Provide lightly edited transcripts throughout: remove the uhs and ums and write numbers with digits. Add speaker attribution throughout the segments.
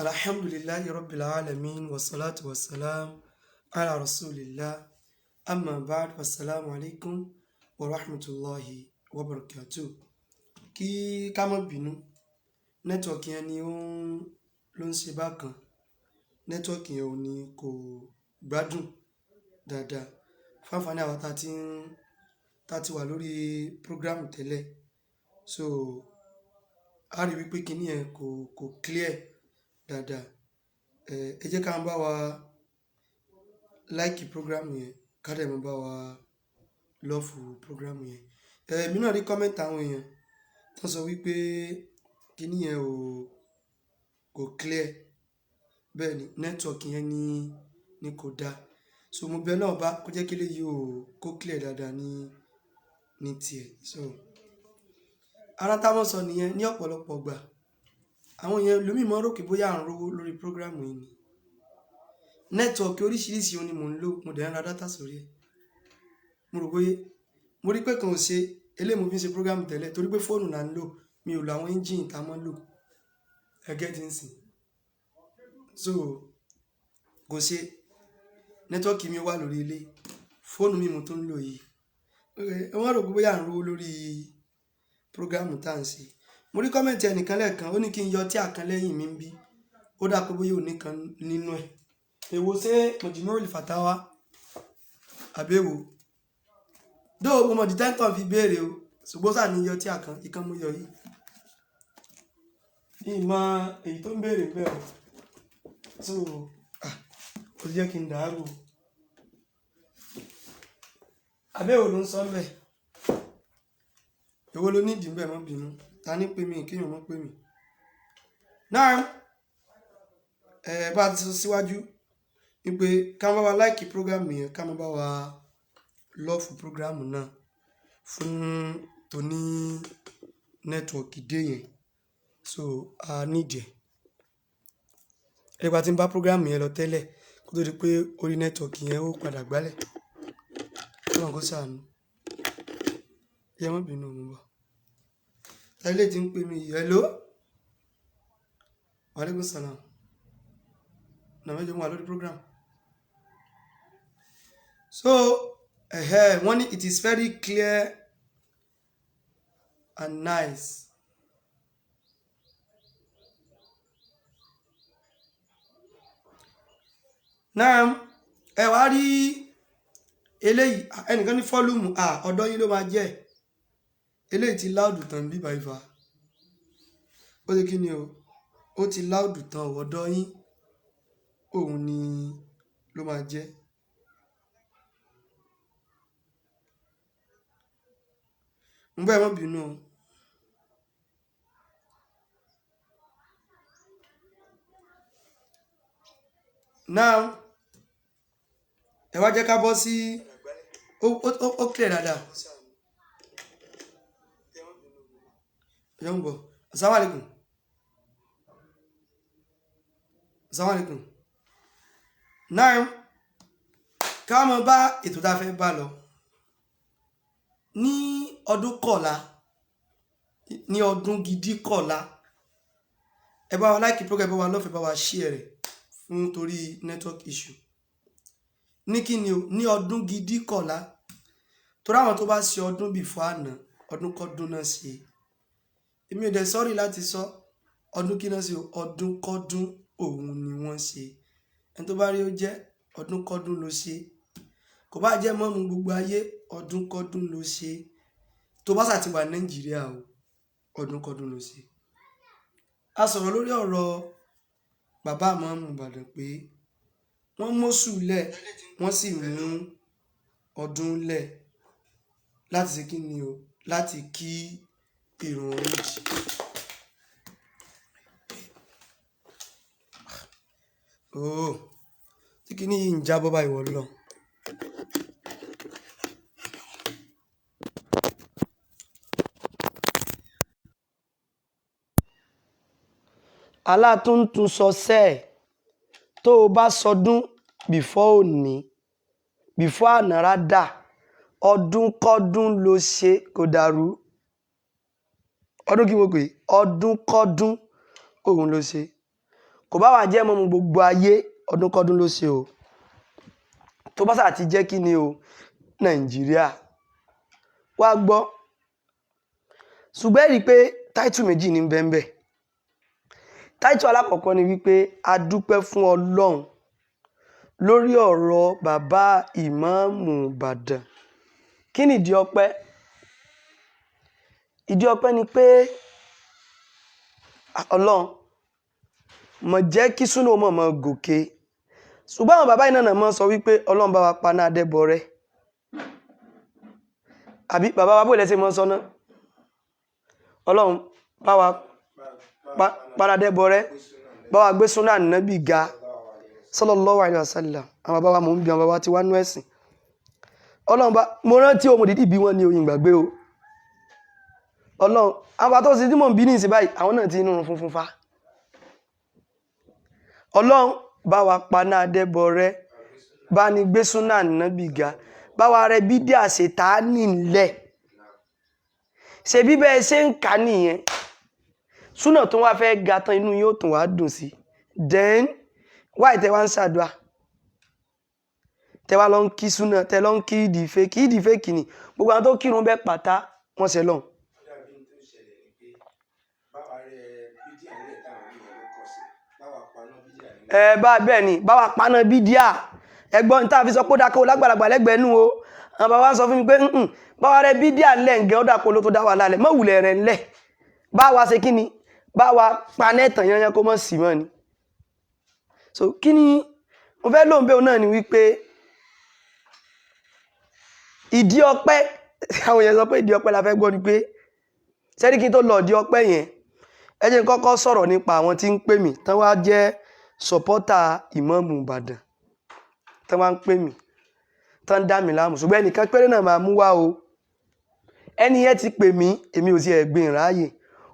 Speaker 1: Alhamdulillahi rabbil alamin wassalatu wassalam ala rasulillah amma ba'd, wassalamu alaikum wa rahmatullahi wa barakatuh. Kí ká má bínú, network yẹn ni ó ń ló ń ṣe bákan. Network yẹn ò ní kò gbádùn dáadáa. Fáfáni àwọn tá a ti wà lórí program tẹ́lẹ̀. So a rí wípé kíní yẹn kò clear dáadáa. Ẹ jẹ́ ká bá wa like program yẹn, ká dẹ̀ mọ́ bá wa love program yẹn. Èmi náà rí comment àwọn èèyàn tó sọ wípé kíní yẹn kò clear. Bẹ́ẹ̀ ni, network yẹn ní kò dáa. So mo bẹ̀ náà bá kó jẹ́ kí eléyìí ó kó clear dáadáa ní tiẹ̀. So ara táwọn sọ nìyẹn. Ní ọ̀pọ̀lọpọ̀ ìgbà, àwọn èèyàn lómi mọ́ rò pé bóyá à ń rówó lórí program yìí ni. Network oríṣiríṣi òun ni mò ń lò, mo dẹ̀ ń ra data sórí ẹ̀. Mo rò bóyá mo rí pé kan ò ṣe eléyìí mo fi ń ṣe program tẹ́lẹ̀, torí pé fóònù là ń lò, mi ò lo àwọn engine tá a mọ́ lò ẹgẹ́ tí ń sìn. So kò ṣe network mi wà lórí ilé, fóònù mi mo tó ń lò yìí. Wọ́n rò pé bóyá à ń rówó lórí program tá à ń ṣe. Mo rí comment ẹnìkan lẹ́ẹ̀kan, ó ní kí n yọ tí àkàn lẹ́yìn mi ń bí. Ó dà pé bóyá òní kan nínú ẹ̀. Èwo? Ṣé Majmu'ul Fatawa àbẹ̀wò dóò? Mo mọ̀ dìtẹ́ntàn fi béèrè o, ṣùgbọ́n sáà ní yọ tí àkàn ìkan mo yọ yìí. Ìmọ̀ èyí tó ń béèrè bẹ́ẹ̀ o. So kò jẹ́ kí n dàrú o. Àbẹ̀wò ló ń sọ bẹ́ẹ̀? Èwo ló ní ìdí bẹ́ẹ̀? Mọ́ bínú, ta ní pè mí, kéèyàn mọ́ pè mí náà. Ẹ bá ti sọ síwájú wípé ká má bá wa like program yẹn, ká má bá wa love program náà fún tòní network dé yẹn. So a nídìí ẹ̀ nípa tí ń bá program yẹn lọ tẹ́lẹ̀ kó tó di pé orí network yẹn ó padà gbálẹ̀. Ọlọ́run kó ṣàánú. Ẹ má bínú, mo bọ̀. Tẹ́lẹ̀ tí ń pè mí. Hello, wa alaikum salam. Nàmẹ́jọ mo wà lórí program. So wọ́n ní it is very clear and nice. Náà ẹ wá rí eléyìí, ẹnìkan ní volume ọ̀dọ́ yín ló máa jẹ́. Eléyìí ti loud tán bí báyìí. Ó ti kí ni o, ó ti loud tán. Ọ̀dọ́ yín òun ni ló máa jẹ́. Ń bẹ́ẹ̀, má bínú o. Now ẹ wá jẹ́ ká bọ́ sí ó clear dáadáa. Ẹ ń bọ̀. Assalamu alaikum, assalamu alaikum. Now ká mọ bá ètò tá a fẹ́ bá lọ. Ní ọdún kọ̀la, ní ọdún gidi kọ̀la, ẹ bá wa like program, ẹ bá wa love, ẹ bá wa share rẹ̀ fún torí network issue. Ní kí ni o? Ní ọdún gidi kọ̀la, torí àwọn tó bá ṣe ọdún before àná, ọdún kọ́dún náà ṣe. Èmi ò dẹ̀ sorry láti sọ ọdún kí náà ṣe o, ọdún kọ́dún òun ni wọ́n ṣe. Ẹni tó bá rí ó jẹ́ ọdún kọ́dún ló ṣe, kò bá jẹ́ mọ́mú gbogbo ayé, ọdún kọ́dún ló ṣe. Tó bá ṣáà ti wà Nàìjíríà o, ọdún kọ́dún ló ṣe. A sọ̀rọ̀ lórí ọ̀rọ̀ bàbá ìmáàmù Ìbàdàn pé wọ́n mọ́sù lẹ̀, wọ́n sì mú ọdún lẹ̀ láti ṣe kí ni o, láti kí ìrun Eid. Ooo, tí kíní yìí ń jábọ́ báyìí wọ́n lọ. Alátúntún sọ sẹ́ẹ̀, tó o bá sọdún before òní, before àná rádà, ọdún kọ́dún ló ṣe, kò dàrú. Ọdún kí mo pè é? Ọdún kọ́dún òun ló ṣe. Kò bá wà jẹ́ mọ́mú gbogbo ayé, ọdúnkọ́dún ló ṣe o. Tó bá sà ti jẹ́ kí ni o, Nàìjíríà wá gbọ́. Ṣùgbọ́n ẹ rí i pé táìtù méjì ní bẹ́ẹ̀. Táìtù alákọ̀ọ́kọ́ ni wípé a dúpẹ́ fún Ọlọ́run lórí ọ̀rọ̀ bàbá ìmáàmù Ìbàdàn. Kí ni ìdí ọpẹ́? Ìdí ọpẹ́ ni pé Ọlọ́run mọ̀ jẹ́ kí súnà mọ̀ mọ̀ gòkè. Ṣùgbọ́n àwọn bàbá yìí náà mọ̀ sọ wípé Ọlọ́run bá wa paná adẹ́bọ rẹ. Àbí bàbá wa bó lẹ́sẹ̀ mọ́ sọ náà? Ọlọ́run bá wa paná adẹ́bọ rẹ, bá wa gbé súnà nábì ga sallallahu alaihi wasallam. Àwọn bàbá wa mò ń bí àwọn bàbá tí wá nú ẹ̀sìn. Ọlọ́run bá mo rántí o, mo dìídì bí wọ́n ní oyin gbàgbé o. Ọlọ́run àwọn bàbá tó sì tí mò ń bí ní ìsìn báyìí, àwọn náà ti inú run funfun fa. Ọlọ́run bá wa paná adẹ́bọ rẹ, bá ní gbé súnà nábì ga, bá wa rẹ bídíà ṣètánì ńlẹ̀. Ṣe bí bẹ́ẹ̀ ṣe ń kà nìyẹn, súnà tó wá fẹ́ ga tán, inú yóò tún wá dùn sí. Then why tẹ wá ń ṣàdúrà, tẹ wá lọ ń kí súnà, tẹ lọ ń kí ìdí fake? Ìdí fake ni gbogbo àwọn tó kírun bẹ́ẹ̀ pátá wọ́n ṣe lọ́hùn.
Speaker 2: Ó dàbí n tó ṣẹlẹ̀ ni pé báwa rẹ bídíà ńlẹ̀ táwọn yìí ló kọ̀ sí, báwa paná bídíà nílẹ̀.
Speaker 1: Ẹ bá bẹ́ẹ̀ ni, báwa paná bídíà. Ẹgbọ́n ní tá a fi sọ pé ó dákọ̀ lágbàlagbà lẹ́gbẹ̀ẹ́ nù o. Àwọn bàbá ń sọ fún mi pé báwa rẹ bídíà ńlẹ̀ ǹgẹ́, ó dàpọ̀ ló tó dá wà lálẹ́ mọ́ wùlẹ̀ rẹ̀ ńlẹ̀. Báwa ṣe kí ni, báwa paná ẹ̀tàn yanyan kó mọ̀ sí mọ́ ni. So kí ni mo fẹ́ lóun bẹ́ẹ̀ náà ni wípé ìdí ọpẹ́, àwọn èèyàn sọ pé ìdí ọpẹ́ la fẹ́ gbọ́, ni pé sẹ́rí kí n tó lọ ìdí ọpẹ́ yẹn, ẹ jẹ́ n kọ́kọ́ sọ̀rọ̀ nípa àwọn tí ń pè mí tán wá jẹ́ supporter ìmáàmù Ìbàdàn, tán wá ń pè mí, tán ń dá mi láàmú. Ṣùgbọ́n ẹnìkan péré náà máa mú wá o. Ẹni yẹn ti pè mí, èmi ò tiẹ̀ gbé ìráyè.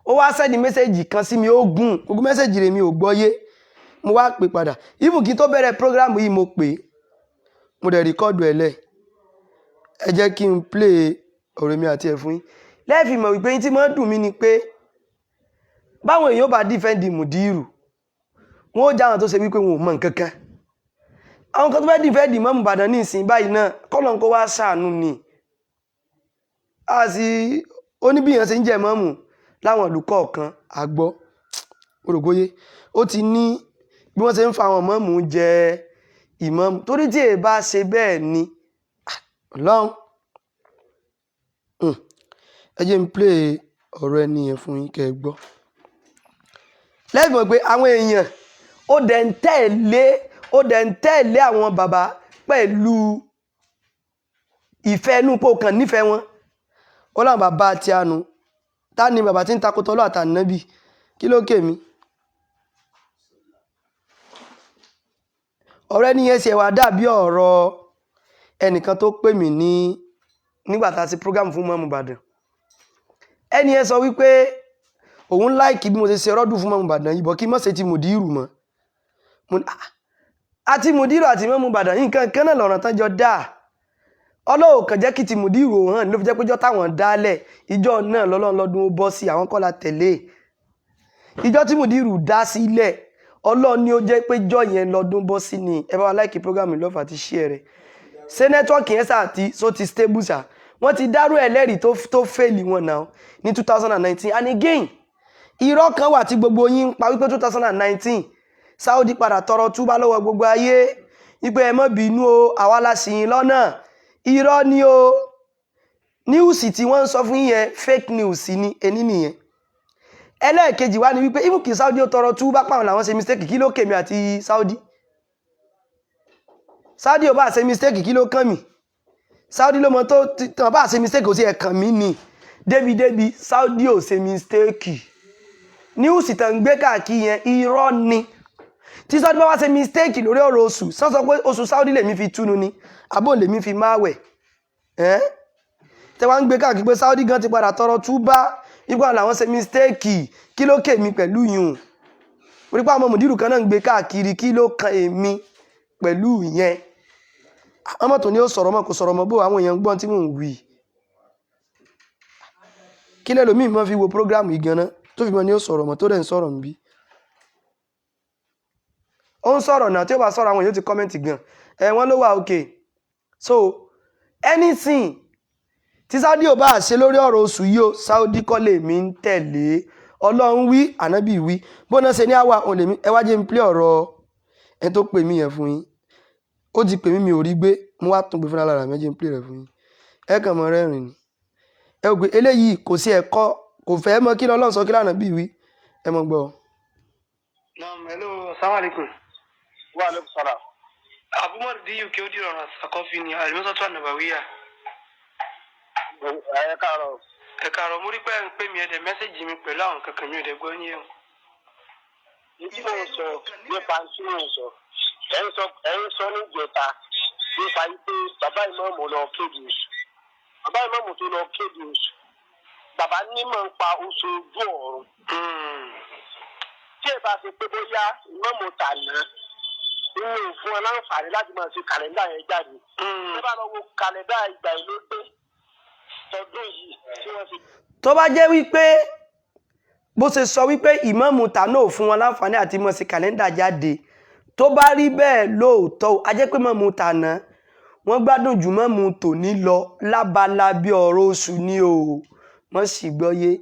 Speaker 1: Ó wá send message kan sí mi, ó gùn. Gbogbo message rẹ̀ mi ò gbọ́yé. Mo wá pè padà. Even kí n tó bẹ̀rẹ̀ program yìí, mo pè é, mo dẹ̀ record ẹ̀ lẹ̀. Ẹ jẹ́ kí n play ọ̀rọ̀ mi àti ẹ̀ fún yín lẹ́ẹ̀fì mọ̀ wípé yín tí máa ń dùn mí ni pé báwọn èèyàn bá defend mùdírù, wọn ó já àwọn tó ṣe wípé wọn ò mọ nǹkan kan. Àwọn kan tó fẹ́ defend Ìmáàmù Ìbàdàn ní ìsìn báyìí náà, kọ́lọ̀ kó wá ṣàánú ni. A sì oníbíyàn ṣe ń jẹ́ ìmáàmù láwọn ìlú kọ̀ọ̀kan, àgbọ́ òrògbóyé ó ti ní bí wọ́n ṣe ń fa àwọn ìmáàmù jẹ ìmáàmù, torí tí èè bá ṣe bẹ́ẹ̀ ni Ọlọ́run. Ẹ jẹ́ n play ọ̀rọ̀ ẹni yẹn fún yín kẹ́ ẹ gbọ́ lẹ́yìn mọ̀ pé àwọn èèyàn ó dẹ̀ ń tẹ̀lé àwọn bàbá pẹ̀lú ìfẹ́ inú pò kàn nífẹ̀ẹ́ wọn. Ó láwọn bàbá tí a nu tá ni bàbá tí ń takotọ́ lọ́ àtànábì. Kí ló kè mí? Ọ̀rọ̀ ẹni yẹn ṣe wá dàbí ọ̀rọ̀ ẹnìkan tó pè mí ní nígbà tá a ṣe program fún Ìmáàmù Ìbàdàn. Ẹni yẹn sọ wípé òun like bí mo ṣe ṣe rọ́dù fún Ìmáàmù Ìbàdàn yìí, bọ̀ kí má ṣe ti mùdírù mọ́. Mo ní, "Ah, àti mùdírù àti Ìmáàmù Ìbàdàn, nǹkan kan náà lọ̀rọ̀ tán jọ dáa. Ọlọ́wọ́ kàn jẹ́ kí ti mùdírù hàn ló fi jẹ́ péjọ́ táwọn dálẹ̀ ìjọ náà lọ́lọ́run lọ́dún ó bọ́ sí àwọn kọ́ la tẹ̀lé ìjọ tí mùdírù dá sílẹ̀. Ọlọ́run ni ó jẹ́ péjọ́ yẹn lọ́dún bọ́ sí ni." Ẹ bá wa like program, love àti share rẹ̀. Ṣé network yẹn sà ti so ti stable sà? Wọ́n ti dárú ẹlẹ́rìí tó fail wọn náà ní 2019. And again, irọ́ kan wà tí gbogbo yín ń pa wípé 2019 Saudi padà tọrọ túbá lọ́wọ́ gbogbo ayé wípé ẹ má bínú o, àwa la ṣì yín lọ́nà. Irọ́ ni o. News tí wọ́n ń sọ fún yín yẹn, fake news ni. Ení nìyẹn. Ẹlẹ́ẹ̀kejì wá ní wípé even kí Saudi ó tọrọ túbá pàwọn làwọn ṣe mistake, kí ló kèmí àti Saudi? Saudi ò bá ṣe mistake, kí ló kàn mí? Saudi ló mọ tó tàn bá ṣe mistake, kò sí ẹ̀kàn mí ni. Débi-débi Saudi ò ṣe mistake. News tàn ń gbé káàkiri yẹn, irọ́ ni. Tí Saudi bá wá ṣe mistake lórí ọ̀rọ̀ oṣù, sọ sọ pé oṣù Saudi lèmi fi túnu ni, àbò lèmi fi máa wẹ̀ ẹ́. Tẹ wá ń gbé káàkiri pé Saudi gan ti padà tọrọ túbá nípa làwọn ṣe mistake, kí ló kè mí pẹ̀lú yùn? Orí pé àwọn ọmọ mùdírù kan náà ń gbé káàkiri, kí ló kan èmi pẹ̀lú ìyẹn? Ọmọ tó ní ó sọ̀rọ̀ mọ́, kò sọ̀rọ̀ mọ́. Bó àwọn èèyàn gbọ́n tí mò ń wí, kí lẹ́lòmíì mọ́ fi wo program yìí gan-an tó fi mọ́ ní ó sọ̀rọ̀ mọ́ tó dẹ̀ ń sọ̀rọ̀ níbí. Ó ń sọ̀rọ̀ náà, tí ó bá sọ̀rọ̀, àwọn èèyàn ti comment gan. Ẹ wọ́n ló wà okay. So anything tí Saudi ò bá ṣe lórí ọ̀rọ̀ oṣù yìí o, Saudi kọ́ lèmi ń tẹ̀lé. Ọlọ́run wí, ànábì wí, bóná ṣe ní àwa òun lèmi. Ẹ wá jẹ́ n play ọ̀rọ̀ ẹni tó pè mí yẹn fún yín. Ó ti pè mí, mi ò rí gbé, mo wá tún gbé fúnra lára mi. Ẹ jẹ́ n play rẹ̀ fún yín, ẹ kàn mọ́ rẹ́rìn ni. Ẹ ò gbé eléyìí, kò sí ẹ̀kọ́, kò fẹ́ mọ kí lọ́lọ́run sọ, kí lànà bí wí. Ẹ mọ̀ gbọ́. Naam, hello, assalamu.
Speaker 3: Wa alaikum salam.
Speaker 1: Abumar di UK, ó dìrọ̀rùn àkọ́fì ni àlùmọ́sọ́tò ànàbàwíyà.
Speaker 3: Ẹ káàárọ̀.
Speaker 1: Ẹ káàárọ̀. Mo rí pé ẹ̀ ń pè mí, ẹ̀ dẹ̀ message mi pẹ̀lú àwọn kankan, mi ò dẹ̀ gbọ́ yín o.
Speaker 3: Ní tí mò ń sọ nípa tí mò ń sọ, ẹ̀ ń sọ ní ìjẹta nípa pé bàbá ìmọ̀ọ́mù lọ kéde oṣù. Bàbá ìmọ̀ọ́mù tó lọ kéde oṣù, bàbá nímọ̀ ń pa oṣù ojú ọ̀run. Tí ẹ bá ṣe pé bóyá ìmọ̀ọ́mù tàná nínú fún ẹ láǹfààní láti máa ṣe kàlẹ́ndà yẹn jáde. Ẹ bá lọ wo kàlẹ́ndà ìgbà ìlú pé tọdún yìí tí wọ́n ṣe.
Speaker 1: Tó bá jẹ́ wípé bó ṣe sọ wípé ìmáàmù tàná ò fún wọn láǹfààní àti mọ̀ sí kàlẹ́ndà jáde, tó bá rí bẹ́ẹ̀ lóòótọ́, a jẹ́ pé mọ̀mù tàná wọ́n gbádùn jù mọ̀mù tòní lọ lábala bí ọ̀rọ̀ oṣù ni o. Mọ̀ sì gbọ́yé.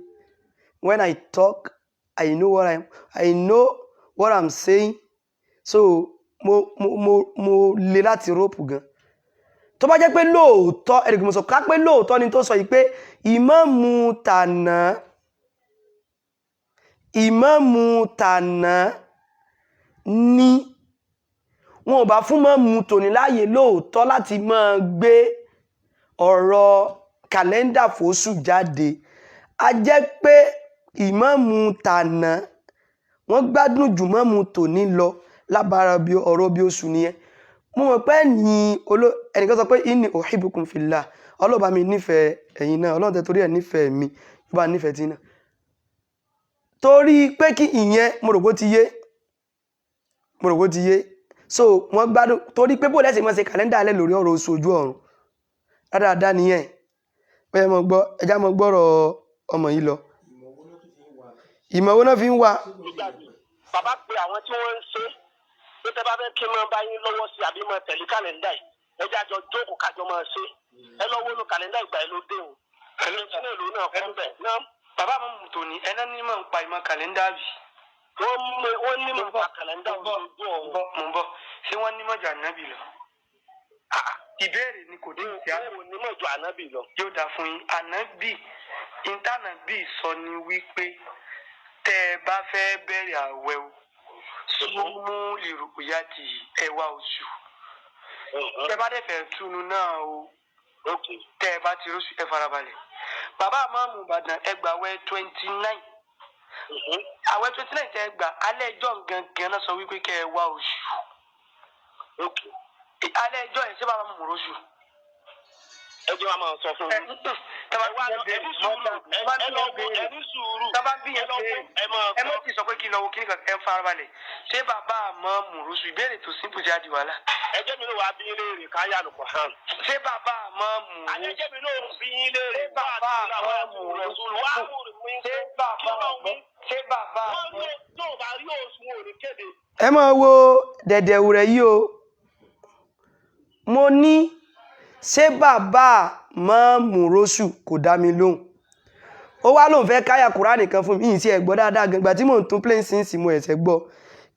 Speaker 1: When I talk, I know what I'm saying. So mo le láti rope gan. Tó bá jẹ́ pé lóòótọ́ ẹ̀rìkì mo sọ ká pé lóòótọ́ ni tó sọ yìí pé ìmáàmù tàná ní wọn ò bá fún mọ́mù tòní láàyè lóòótọ́ láti máa gbé ọ̀rọ̀ kàlẹ́ndà fóṣù jáde, a jẹ́ pé ìmáàmù tàná wọ́n gbádùn jù mọ́mù tòní lọ lábára bí ọ̀rọ̀ bí oṣù nìyẹn. Mo mọ̀ pé ẹ̀yin oló ẹnìkan sọ pé inni uhibbukum fillah. Ọlọ́ba mi nífẹ̀ẹ́ ẹ̀yin náà. Ọlọ́run tẹ torí ẹ̀ nífẹ̀ẹ́ mi, yóò bá nífẹ̀ẹ́ tí náà torí pé kí ìyẹn. Mo rò pé ó ti yé, mo rò pé ó ti yé. So wọ́n gbádùn torí pé bó lẹ́sìn mọ́ ṣe kàlẹ́ndà alẹ́ lórí ọ̀rọ̀ oṣù ojú ọ̀run dáadáa nìyẹn. Ó yẹ mọ́ gbọ́, ẹjá mọ́ gbọ́rọ̀ ọmọ yìí lọ.
Speaker 2: Ìmọ̀ owó náà tún fi ń wá.
Speaker 1: Ìmọ̀ owó náà fi ń wá.
Speaker 2: Ṣé kò sí
Speaker 3: jáde
Speaker 2: ìyẹ̀pẹ̀?
Speaker 3: Bàbá pe àwọn tí wọ́n ń ṣe pé tẹ́ bá fẹ́ kí n máa bá yín lọ́wọ́ sí àbí máa tẹ̀lé kàlẹ́ndà yìí, ẹ jẹ́ àjọ jókòó kájọ máa ṣe. Ẹ lọ wọnú kàlẹ́ndà ìgbà yìí ló dé o. Ẹni tí náà ló náà kọ́ bẹ̀ náà.
Speaker 1: Bàbá mi mú tòní ẹná ní mọ̀ ń pa ìmọ̀ kàlẹ́ndà bì.
Speaker 3: Wọ́n mú wọ́n ní mọ̀ pa kàlẹ́ndà
Speaker 1: Mo ń bọ̀,
Speaker 3: ojú ọ̀run.
Speaker 1: mo ń bọ̀. Ṣé wọ́n ní mọ̀jà nábì lọ? Ìbéèrè ni, kò dín sí.
Speaker 3: Wọ́n ò ní mọ̀ ju ànábì lọ.
Speaker 1: Yóò dáa fún yín. Ànábì ìtànàbì sọ ni wípé tẹ́ ẹ bá fẹ́ bẹ̀rẹ̀ àwẹ̀ o, súnmú lìrùkúyà tì ẹwà oṣù, tẹ́ bá dẹ̀ fẹ́ túnu náà o, tẹ́ ẹ bá ti róṣù, ẹ farabalẹ̀. Bàbá àmọ́mù Ìbàdàn, ẹ gbà àwẹ̀ 29. Àwẹ̀ 29 tẹ́ ẹ gbà, alẹ́ ẹjọ́ gangan náà sọ wípé kẹ́ ẹ wá oṣù. Alẹ́ ẹjọ́ yẹn, ṣé bàbá mú róṣù?
Speaker 3: Ẹ jẹ́ wàá máa sọ fún
Speaker 1: Ẹ
Speaker 3: yín.
Speaker 1: tọ́ba
Speaker 3: Ẹ wá lọ, ẹ ní sùúrù, ẹ lọ wo, ẹ ní sùúrù.
Speaker 1: Tọ́ba bí
Speaker 3: Ẹ
Speaker 1: yẹn
Speaker 3: lọ wo,
Speaker 1: béèrè.
Speaker 3: Ẹ máa
Speaker 1: Ẹ má
Speaker 3: gbọ́.
Speaker 1: ti sọ pé kí n lọ wo kíní kan. Ẹ ń farabalẹ̀. Ṣé bàbá àmọ́ mùrùsù? Ìbéèrè tó simple sí àdìwálà.
Speaker 3: Ẹ jẹ́ mi ló wàá bí yín léèrè káyà lùkọ̀ hàn.
Speaker 1: Ṣé bàbá àmọ́ mùrù
Speaker 3: Àlẹ́ jẹ́ mi ló bí yín léèrè.
Speaker 1: Ṣé bàbá àmọ́ mùrùsù?
Speaker 3: Wàá wù mí.
Speaker 1: Ṣé bàbá àmọ́, ṣé bàbá
Speaker 3: Wọ́n
Speaker 1: àmọ́.
Speaker 3: rí tó o bá rí oṣù, wọn ò ní kéde.
Speaker 1: Ẹ máa wo dẹ̀dẹ̀wù rẹ̀ yìí o. Mo ní ṣé bàbá mọ́ mùrọ́sù, kò dá mi lóhùn. Ó wá lóun fẹ́ káyà Kùránì kan fún mi yìí tí ẹ gbọ́ dáadáa gan. Ìgbà tí mò ń tún play sínsìn, mo ẹ̀sẹ̀ gbọ́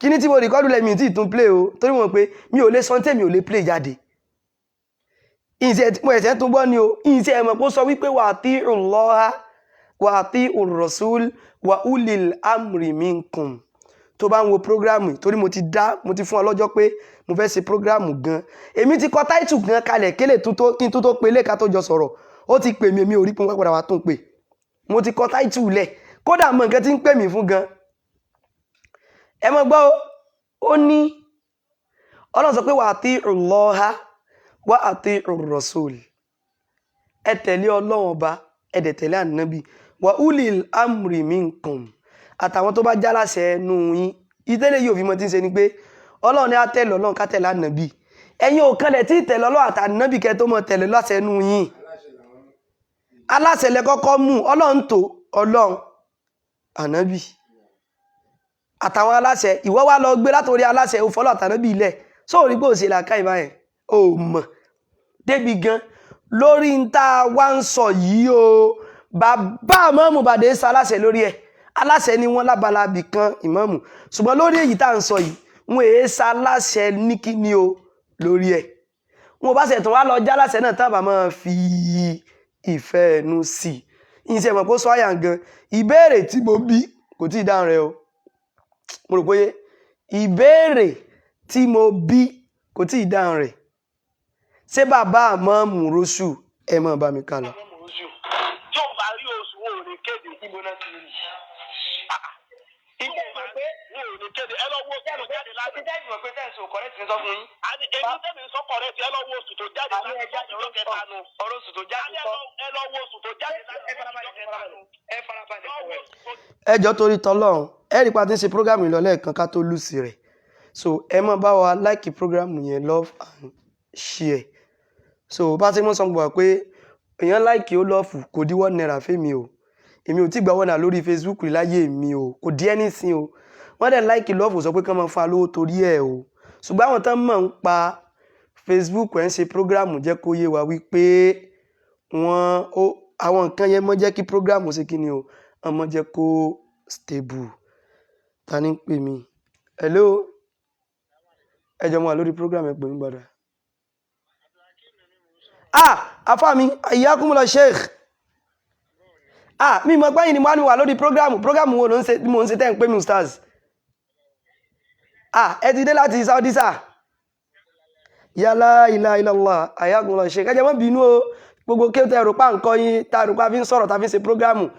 Speaker 1: kí ní tí mo record lẹ̀, mi tí ì tún play o, torí mo mọ̀ pé mi ò lè sọ tèmi ò lè play jáde. Ìyìn tí mo ẹ̀sẹ̀ tún gbọ́ ni o. Ìyìn tí ẹ mọ̀ pé ó sọ wípé wa ati'u Allaha wa ati'u rasul wa ulil amri minkum. Tó bá ń wo program, torí mo ti dá, mo ti fún ọ lọ́jọ́ pé mo fẹ́ ṣe program gan. Èmi ti kọ title gan kalẹ̀ kélé tó tó kí n tó tó pe lẹ́ka tó jọ sọ̀rọ̀. Ó ti pè mí, èmi ò rí pé wọ́n padà wá tún pè. Mo ti kọ title lẹ̀, kódà mọ nǹkan tí ń pè mí fún gan. Ẹ mọ̀ gbọ́ o. Ó ní Ọlọ́run sọ pé wa ati'u Allaha wa ati'u rasul, ẹ tẹ̀lé Ọlọ́run ọba, ẹ dẹ̀ tẹ̀lé ànábì, wa ulil amri minkum, àtàwọn tó bá jáláṣẹ ẹnu yín. Ìtẹ́lẹ̀ yóò fi mọ tí ń ṣe ni pé Ọlọ́run ní á tẹ̀lé Ọlọ́run, ká tẹ̀lé ànábì. Ẹ̀yin ò kanlẹ̀ tí tẹ̀lé Ọlọ́run àtànábì kẹ́ tó mọ tẹ̀lé láṣẹ ẹnu yín.
Speaker 2: Aláṣẹ làwọn mú.
Speaker 1: Aláṣẹ lẹ kọ́kọ́ mú. Ọlọ́run tó Ọlọ́run, ànábì. Àtàwọn aláṣẹ, ìwọ wá lọ gbé látòrí aláṣẹ, ò fọlọ́ àtànábì ilẹ̀ sóòrí pé òṣèlú àká ìbáyẹn ò mọ̀ débi gan lórí ń tá a wá ń sọ yìí o. Bàbá ìmáàmù Bàdé sa aláṣẹ lórí ẹ̀, aláṣẹ ni wọ́n lábala bì kan ìmáàmù, ṣùgbọ́n lórí èyí tá à ń sọ yìí, wọn èé sa aláṣẹ ní kíni o lórí ẹ̀. Wọn ò bá ṣe tún wá lọ já aláṣẹ náà tábà máa fi ìfẹ́ ẹnu sí i. Ìṣe mọ̀ pé ó sọ àyà gan. Ìbéèrè tí mo bí kò tí ì dáhùn rẹ o. Mo rò pé ìbéèrè tí mo bí kò tí ì dáhùn rẹ̀. Ṣé bàbá ìmáàmù róṣù? Ẹ máa bá mi ká lọ.
Speaker 3: Tí ò bá rí oṣù, wọn ò ní kéde.
Speaker 4: Ibo náà ti rí?
Speaker 3: Ìjẹ́ ìmọ̀ pé wọn ò ní kéde. Ẹ lọ wo oṣù tó jáde lánàá.
Speaker 4: Ṣé ìmọ̀ pé tẹ̀sán correct ní sọ fún yín?
Speaker 3: Àní èmi tẹ́mi sọ correct. Ẹ lọ wo oṣù tó jáde
Speaker 4: Àní
Speaker 3: lánàá.
Speaker 4: ẹja
Speaker 3: Ọjọ́ kẹta nu.
Speaker 4: ọ̀rọ̀ oṣù tó jáde
Speaker 3: Àní
Speaker 4: kọ́.
Speaker 3: ẹ lọ wo oṣù tó jáde lánàá.
Speaker 4: Ẹ farabalẹ̀, ẹ farabalẹ̀. Ẹ farabalẹ̀
Speaker 3: Lọ wo
Speaker 4: correct.
Speaker 3: oṣù tó
Speaker 1: Ẹ jọ̀ọ́, torí tọlọ́run, ẹ rí pa tí ń ṣe program yìí lọ lẹ́ẹ̀kan ká tó lùsì rẹ̀, so ẹ máa bá wa like program yẹn, love and share. So bá ti mọ́ sọ gbọ́ pé èèyàn like ó love, kò dí ₦1 fẹ́mi o. Èmi ò tí gba ₦1 lórí Facebook rí láyé mi o, kò dí anything o. Wọ́n dẹ̀ like love sọ pé kán máa fa lówó torí ẹ̀ o, ṣùgbọ́n àwọn tán mọ̀ ń pa Facebook ẹ̀ ń ṣe program jẹ́ kó yé wa wípé wọ́n ó àwọn nǹkan yẹn mọ́ jẹ́ kí program ṣe kí ni o, wọ́n mọ́ jẹ́ kó stable. Ta ni ń pè mí? Hello, ẹ jọ mọ́ wa lórí program, ẹ pè mí padà. Ah, afa mi, ayyakumullah sheikh. Ah, mi mọ̀ pé yìí ni mo wá ní wà lórí program. Program wo ló ń ṣe mo ń ṣe tẹ́ ń pè mí, ustaz? Ah, ẹ ti dé láti Saudi sà? Yálà ilá illallah, ayyakumullah sheikh. Ẹ jẹ́ mọ́ bínú o, gbogbo kí ó tẹ rò pa nǹkan yín tá a rò pa fi ń sọ̀rọ̀, tá a fi ń ṣe program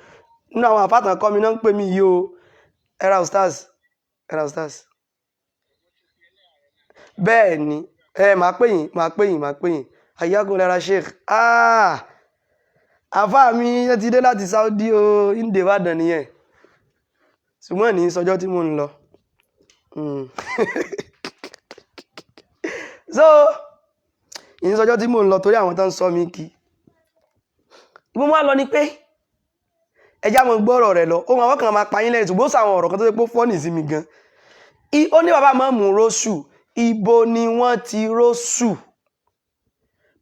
Speaker 1: nínú àwọn àfàtàn kọ́ mi náà ń pè mí yìí o. Ẹ ra ustaz, ẹ ra ustaz. Bẹ́ẹ̀ ni, ẹ máa pè yín, máa pè yín, máa pè yín. Ayyakumullah sheikh. Ah, àfáà mi, ẹ ti dé láti Saudi o. Ìǹdè Ìbàdàn nìyẹn, ṣùgbọ́n ní sọjọ́ tí mò ń lọ. So ìní sọjọ́ tí mò ń lọ torí àwọn tó ń sọ mí kí ibo mo wá lọ ni pé ẹjá mo gbọ́ ọ̀rọ̀ rẹ̀ lọ. Ohun àwọn kan máa pa yín lẹ́yìn, ṣùgbọ́n ó sọ àwọn ọ̀rọ̀ kan tó ṣe pé ó funny sí mi gan. Ó ní bàbá máa mú róṣù, ibo ni wọ́n ti róṣù?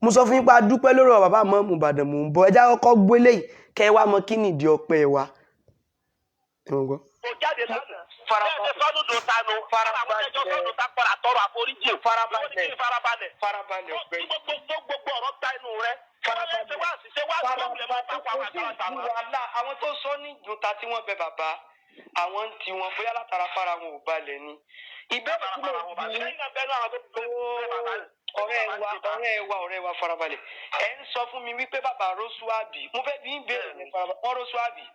Speaker 1: Mo sọ fún yín pé a dúpẹ́ lórí ọ̀rọ̀ bàbá mọ́mù Ìbàdàn. Mò ń bọ̀, ẹjá kọ́kọ́ gbélé yìí kẹ́ ẹ wá mọ kí nìdí ọpẹ́ wa. Ẹ mọ̀ gbọ́.
Speaker 3: Tó jáde lánàá.
Speaker 4: Farabalẹ̀.
Speaker 3: Bẹ́ẹ̀ ṣe sọ́dún tó tanu.
Speaker 4: Farabalẹ̀.
Speaker 3: Àwọn ẹjọ́ sọ́dún tá padà tọrọ àforíjì.
Speaker 4: Farabalẹ̀.
Speaker 3: Ìwọ ní kí n farabalẹ̀.
Speaker 4: Farabalẹ̀, ọ̀gbẹ́ni.
Speaker 3: Tó gbogbo ọ̀rọ̀ ta inú rẹ.
Speaker 4: Farabalẹ̀.
Speaker 3: Ṣé wá sí ṣé wá sí lọ́wọ́ máa takò àwọn
Speaker 4: Kò sí
Speaker 3: àgbàlagbà mọ́.
Speaker 4: wàhálà. Àwọn tó sọ ní ìjọta tí wọ́n bẹ bàbá, àwọn ń ti wọn bóyá látara fara wọn ò balẹ̀ ni. Ìbéèrè tí mo bí
Speaker 3: Lẹ́yìn náà bẹ́ẹ̀ náà àwọn tó bẹ bàbá.
Speaker 4: Ọ̀rẹ́ wa, ọ̀rẹ́ wa, ọ̀rẹ́ wa, farabalẹ̀. Ẹ ń sọ fún mi wípé bàbá rósù àbí? Mo fẹ́ bí ń béèrè ní farabalẹ̀. Wọ́n rósù àbí?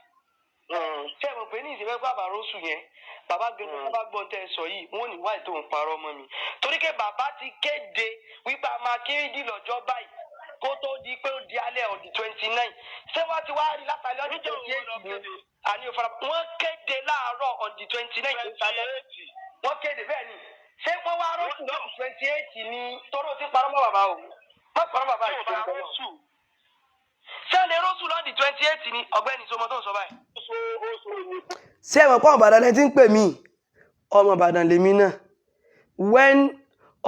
Speaker 4: Ṣé ẹ mọ̀ pé ní ìsìnkú bàbá rósù yẹn, bàbá gẹ́gẹ́ bá gbọ́n tẹ́ ẹ sọ yìí, wọ́n ní wáyé tó ń parọ́ mọ́ mi, torí pé bàbá ti kéde wípé a máa kéde lọ́jọ́ báyìí kó tó di pé ó di alẹ́ on the 29. Ṣé wọ́n ti wá rí látàlẹ́ on the 28 ni? Àní òfara wọ́n kéde láàárọ̀ on the 29 tó sálẹ̀ wọ́n kéde. Bẹ́ẹ̀ ni, ṣé wọ́n wá rósù ní 28 ni? Torí o ti parọ́ mọ́ bàbá o, má parọ́ bàbá yìí tó ń bọ̀. Ṣé lè rósù lọ́ọ̀dì 28 ni? Ọ̀gbẹ́ni sọmọ tó ń sọ báyìí.
Speaker 1: Ṣé ẹ mọ̀ pé ọmọ Ìbàdàn lẹ ti ń pè mí? Ọmọ Ìbàdàn lèmi náà. When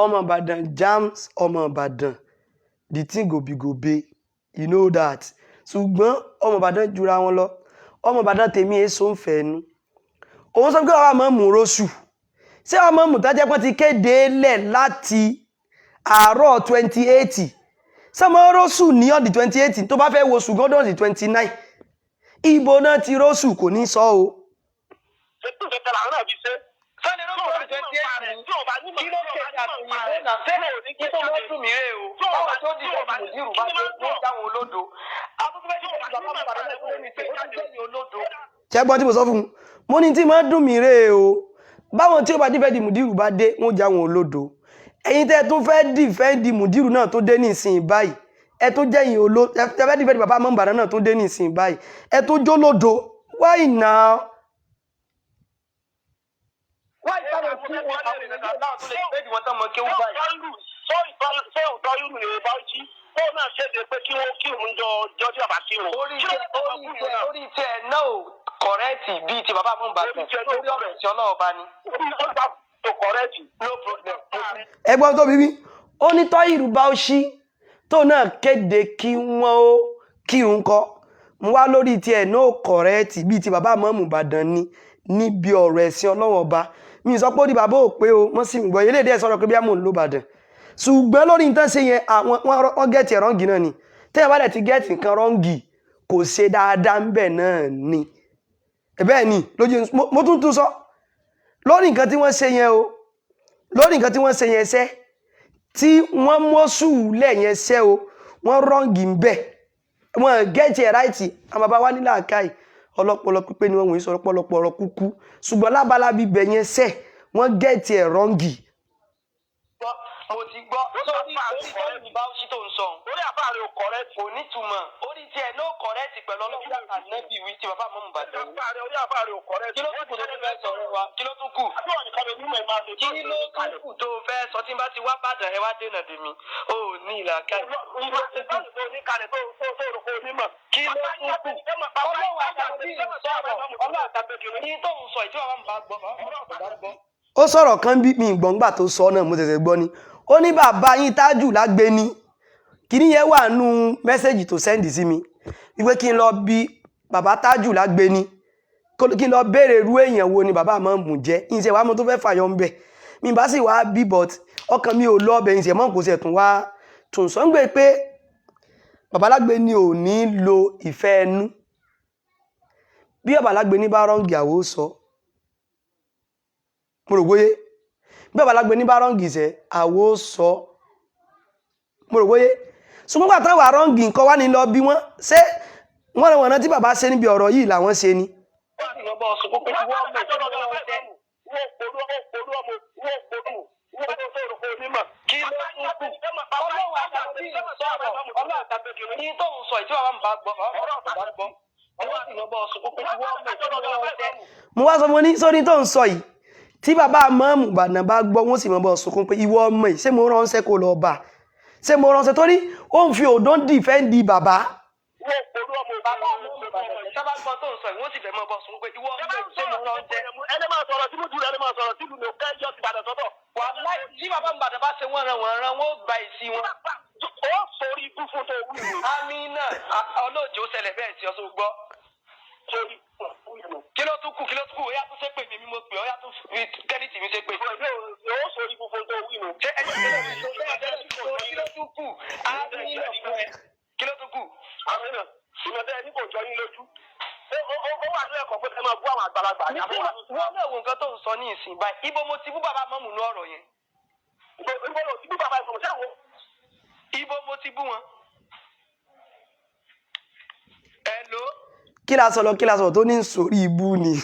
Speaker 1: ọmọ Ìbàdàn jams ọmọ Ìbàdàn, the thing go be go be, you know that. Ṣùgbọ́n ọmọ Ìbàdàn jura wọn lọ. Ọmọ Ìbàdàn tèmi èso ń fẹ́ nu. Òun sọ pé bàbá máa mú róṣù. Ṣé ọmọ mùtájẹ́ pọ́n ti kéde lẹ̀ láti àárọ̀ 28? Ṣé ọmọ róṣù ní on the 28? Tó bá fẹ́ wo ṣùgbọ́n on the 29, ibo náà ti róṣù? Kò ní sọ o.
Speaker 3: Ṣé tó kẹkẹ làwọn náà fi ṣe?
Speaker 4: Sani rósù on the 28 ni? Kí ló kéde àtòyìnbó náà sẹ́lẹ̀ kí tó mọ́ dùn mí rè o? Báwọn tó dìbò mùdírù bá dé, wọ́n dáhùn olódo. Àtúntò fẹ́ dìbò bàbá bàbá náà tó ní pé ó tún jẹ́ ní olódo.
Speaker 1: Ṣẹ́gbọ́n tí mo sọ fún un? Mo ní tí máa dùn mí rè o, báwọn tí ó bá defend mùdírù bá dé, wọ́n já wọn olódo. Ẹ̀yin tẹ́ ẹ tún fẹ́ defend mùdírù náà tó dé nísìnyí báyìí, ẹ tún jẹ́yìn oló ẹ fẹ́ defend bàbá mọ́nbàdàn náà tó dé nísìnyí báyìí, ẹ tún jólódo. Why now?
Speaker 4: Wáyé táwọn tí wọn àwọn èèyàn náà tó lè fẹ́ di wọn tán mọ kéwú báyìí.
Speaker 3: Ṣé òótọ́ irú ni Bauchi kó náà kéde pé kí wọ́n kírun jọ jọ tí bàbá kírun?
Speaker 4: Orí tẹ orí tẹ orí tẹ náà ò Correct bíi ti bàbá mọ̀ Ìbàdàn lórí ọ̀rọ̀ ẹ̀sìn ọlọ́ọ̀ba ni. No problem.
Speaker 1: Ẹgbọ́n tó bíbí ó ní Tọ́hírù Bauchi tó náà kéde kí wọ́n ó kírun kọ́ mo wá lórí tiẹ̀ náà correct bíi ti bàbá mọ́mù Ìbàdàn ni níbi ọ̀rọ̀ ẹ̀sìn ọlọ́wọ́n ọba. Mi sọ pé ó di bàbá ò pé o, wọ́n sì ń gbọ́ eléyìí díẹ̀ sọ̀rọ̀ pé bí a mò ń lo Ìbàdàn, ṣùgbọ́n lórí nǹkan ṣe yẹn àwọn wọ́n get ẹ̀ wrong náà ni. Téèyàn bá dẹ̀ ti get nǹkan wrong, kò ṣe dáadáa ń bẹ̀ náà ni. Bẹ́ẹ̀ ni lójú mo tún tún sọ lórí nǹkan tí wọ́n ṣe yẹn o, lórí nǹkan tí wọ́n ṣe yẹn ṣẹ́ tí wọ́n mọ́sù lẹ̀ yẹn ṣẹ́ o, wọ́n wrong ń bẹ̀, wọ́n get ẹ̀ right. Àwọn bàbá wa nílà káì ọlọ́pọlọ pípé ni wọ́n, wòye sọ ọlọ́pọlọpọ̀ ọ̀rọ̀ kúkú, ṣùgbọ́n lábala bíbẹ̀ yẹn ṣẹ́ wọ́n get ẹ̀ wrong.
Speaker 4: Mo ti gbọ́ sórí orí Tọ́hírù Bauchi tó ń sọ kò nítumọ̀ orí tiẹ̀ no correct pẹ̀lú ọlọ́run ànábì wí ti bàbá mọ́mù Ìbàdàn wí. Kí ló tún kù tó tún fẹ́ sọ fún wa? Kí ló tún kù? Kí ló tún kù tó fẹ́ sọ? Tí n bá ti wá Bàdàn ẹ wá dènà dè mí o ò ní ìlàkà. Kí ló tún kù? Ọlọ́run àtàbí sọ̀rọ̀, ọlọ́run àtàbí ní tó ń sọ ìtí bàbá mi bá gbọ́, bàbá mi bá gbọ́.
Speaker 1: Ó sọ̀rọ̀ kan bí mi ìgbọ̀ngbà tó sọ náà, mo ṣẹ̀ṣẹ̀ gbọ́ ni. Ó ní bàbá yín Tájù lágbé ni kíní yẹn wà nù message tó send sí mi wípé kí n lọ bí bàbá Tájù lágbé ni, kí n lọ béèrè irú èèyàn wo ni bàbá máa mú jẹ́. Ìṣe wàá mo tó fẹ́ fàyọ ń bẹ̀ mi bá sì wá bí, but ọkàn mi ò lọ ọbẹ̀ ìṣe mọ́, kò sì ẹ̀tún wá tún sọ ń gbé pé bàbá lágbé ni ò ní lo ìfẹ́ ẹnu. Bí bàbá lágbé ní bá wrong, àwọ̀ sọ mo rò bóyé. Bí bàbá lágbé ní bá wrong ìṣẹ́ àwọ̀ sọ mo rò bóyé. Ṣùgbọ́n gbà táwọn wrong nǹkan wá ní lọ bí wọ́n ṣé wọ́n rẹ̀ wọ̀n náà tí bàbá ṣe níbi ọ̀rọ̀ yìí làwọn ṣe ni.
Speaker 4: Ó sì lọ bọ́ sọ pé wọ́n mọ̀ ìṣẹ́ wọn jẹ́. Kí ló tún kù? Ọlọ́run àtàbí sọ̀rọ̀, ọlọ́run àtàbí ní tó ń sọ ìtí bàbá mi bá gbọ́, bàbá mi bá gbọ́. Ọlọ́run sì lọ bọ́ sọ pé wọ́n mọ̀ ìṣẹ́ wọn jẹ́.
Speaker 1: Mo wá sọ fún ní sórí tó ń sọ yìí, tí bàbá mọ́ọ̀mù Ìbàdàn bá gbọ́, wọ́n sì mọ̀ bọ́ sunkún pé ìwọ ọmọ yìí, ṣé mo ránṣẹ́ kó lọ bá, ṣé mo ránṣẹ́? Torí ó ń fi òdó ń defend bàbá.
Speaker 4: Bàbá mi ò bàbá tó bá gbọ́ tó ń sọ yìí, wọ́n sì fẹ́ mọ́ bọ́ sunkún pé ìwọ ọmọ yìí, ṣé mo ránṣẹ́? Wàláì tí bàbá mi Ìbàdàn bá ṣe wọ́n ran wọ́n ran, wọ́n ó gba ìsí wọn. Amina ọlọ́ọ̀jì ó ṣẹlẹ̀ bẹ́ẹ̀ sí ọ tó gbọ́. Kí ló tún kù? Kí ló tún kù? Ó yá tún ṣépè mi, mi mo pè ọ́, yá tún fi kẹ́rìtì mi ṣépè. Ṣé ẹni kí ló tún kù? Amina fún ẹ. Kí ló tún kù? Wọ́n náà wo nǹkan tó ń sọ ní ìsìn báyìí. Ibo mo ti bú bàbá mọ́mù ní ọ̀rọ̀ yẹn? Ibo mo ti bú wọn? Hello?
Speaker 1: Kí la sọ lọ, kí la sọ tó ní sórí ibú ni.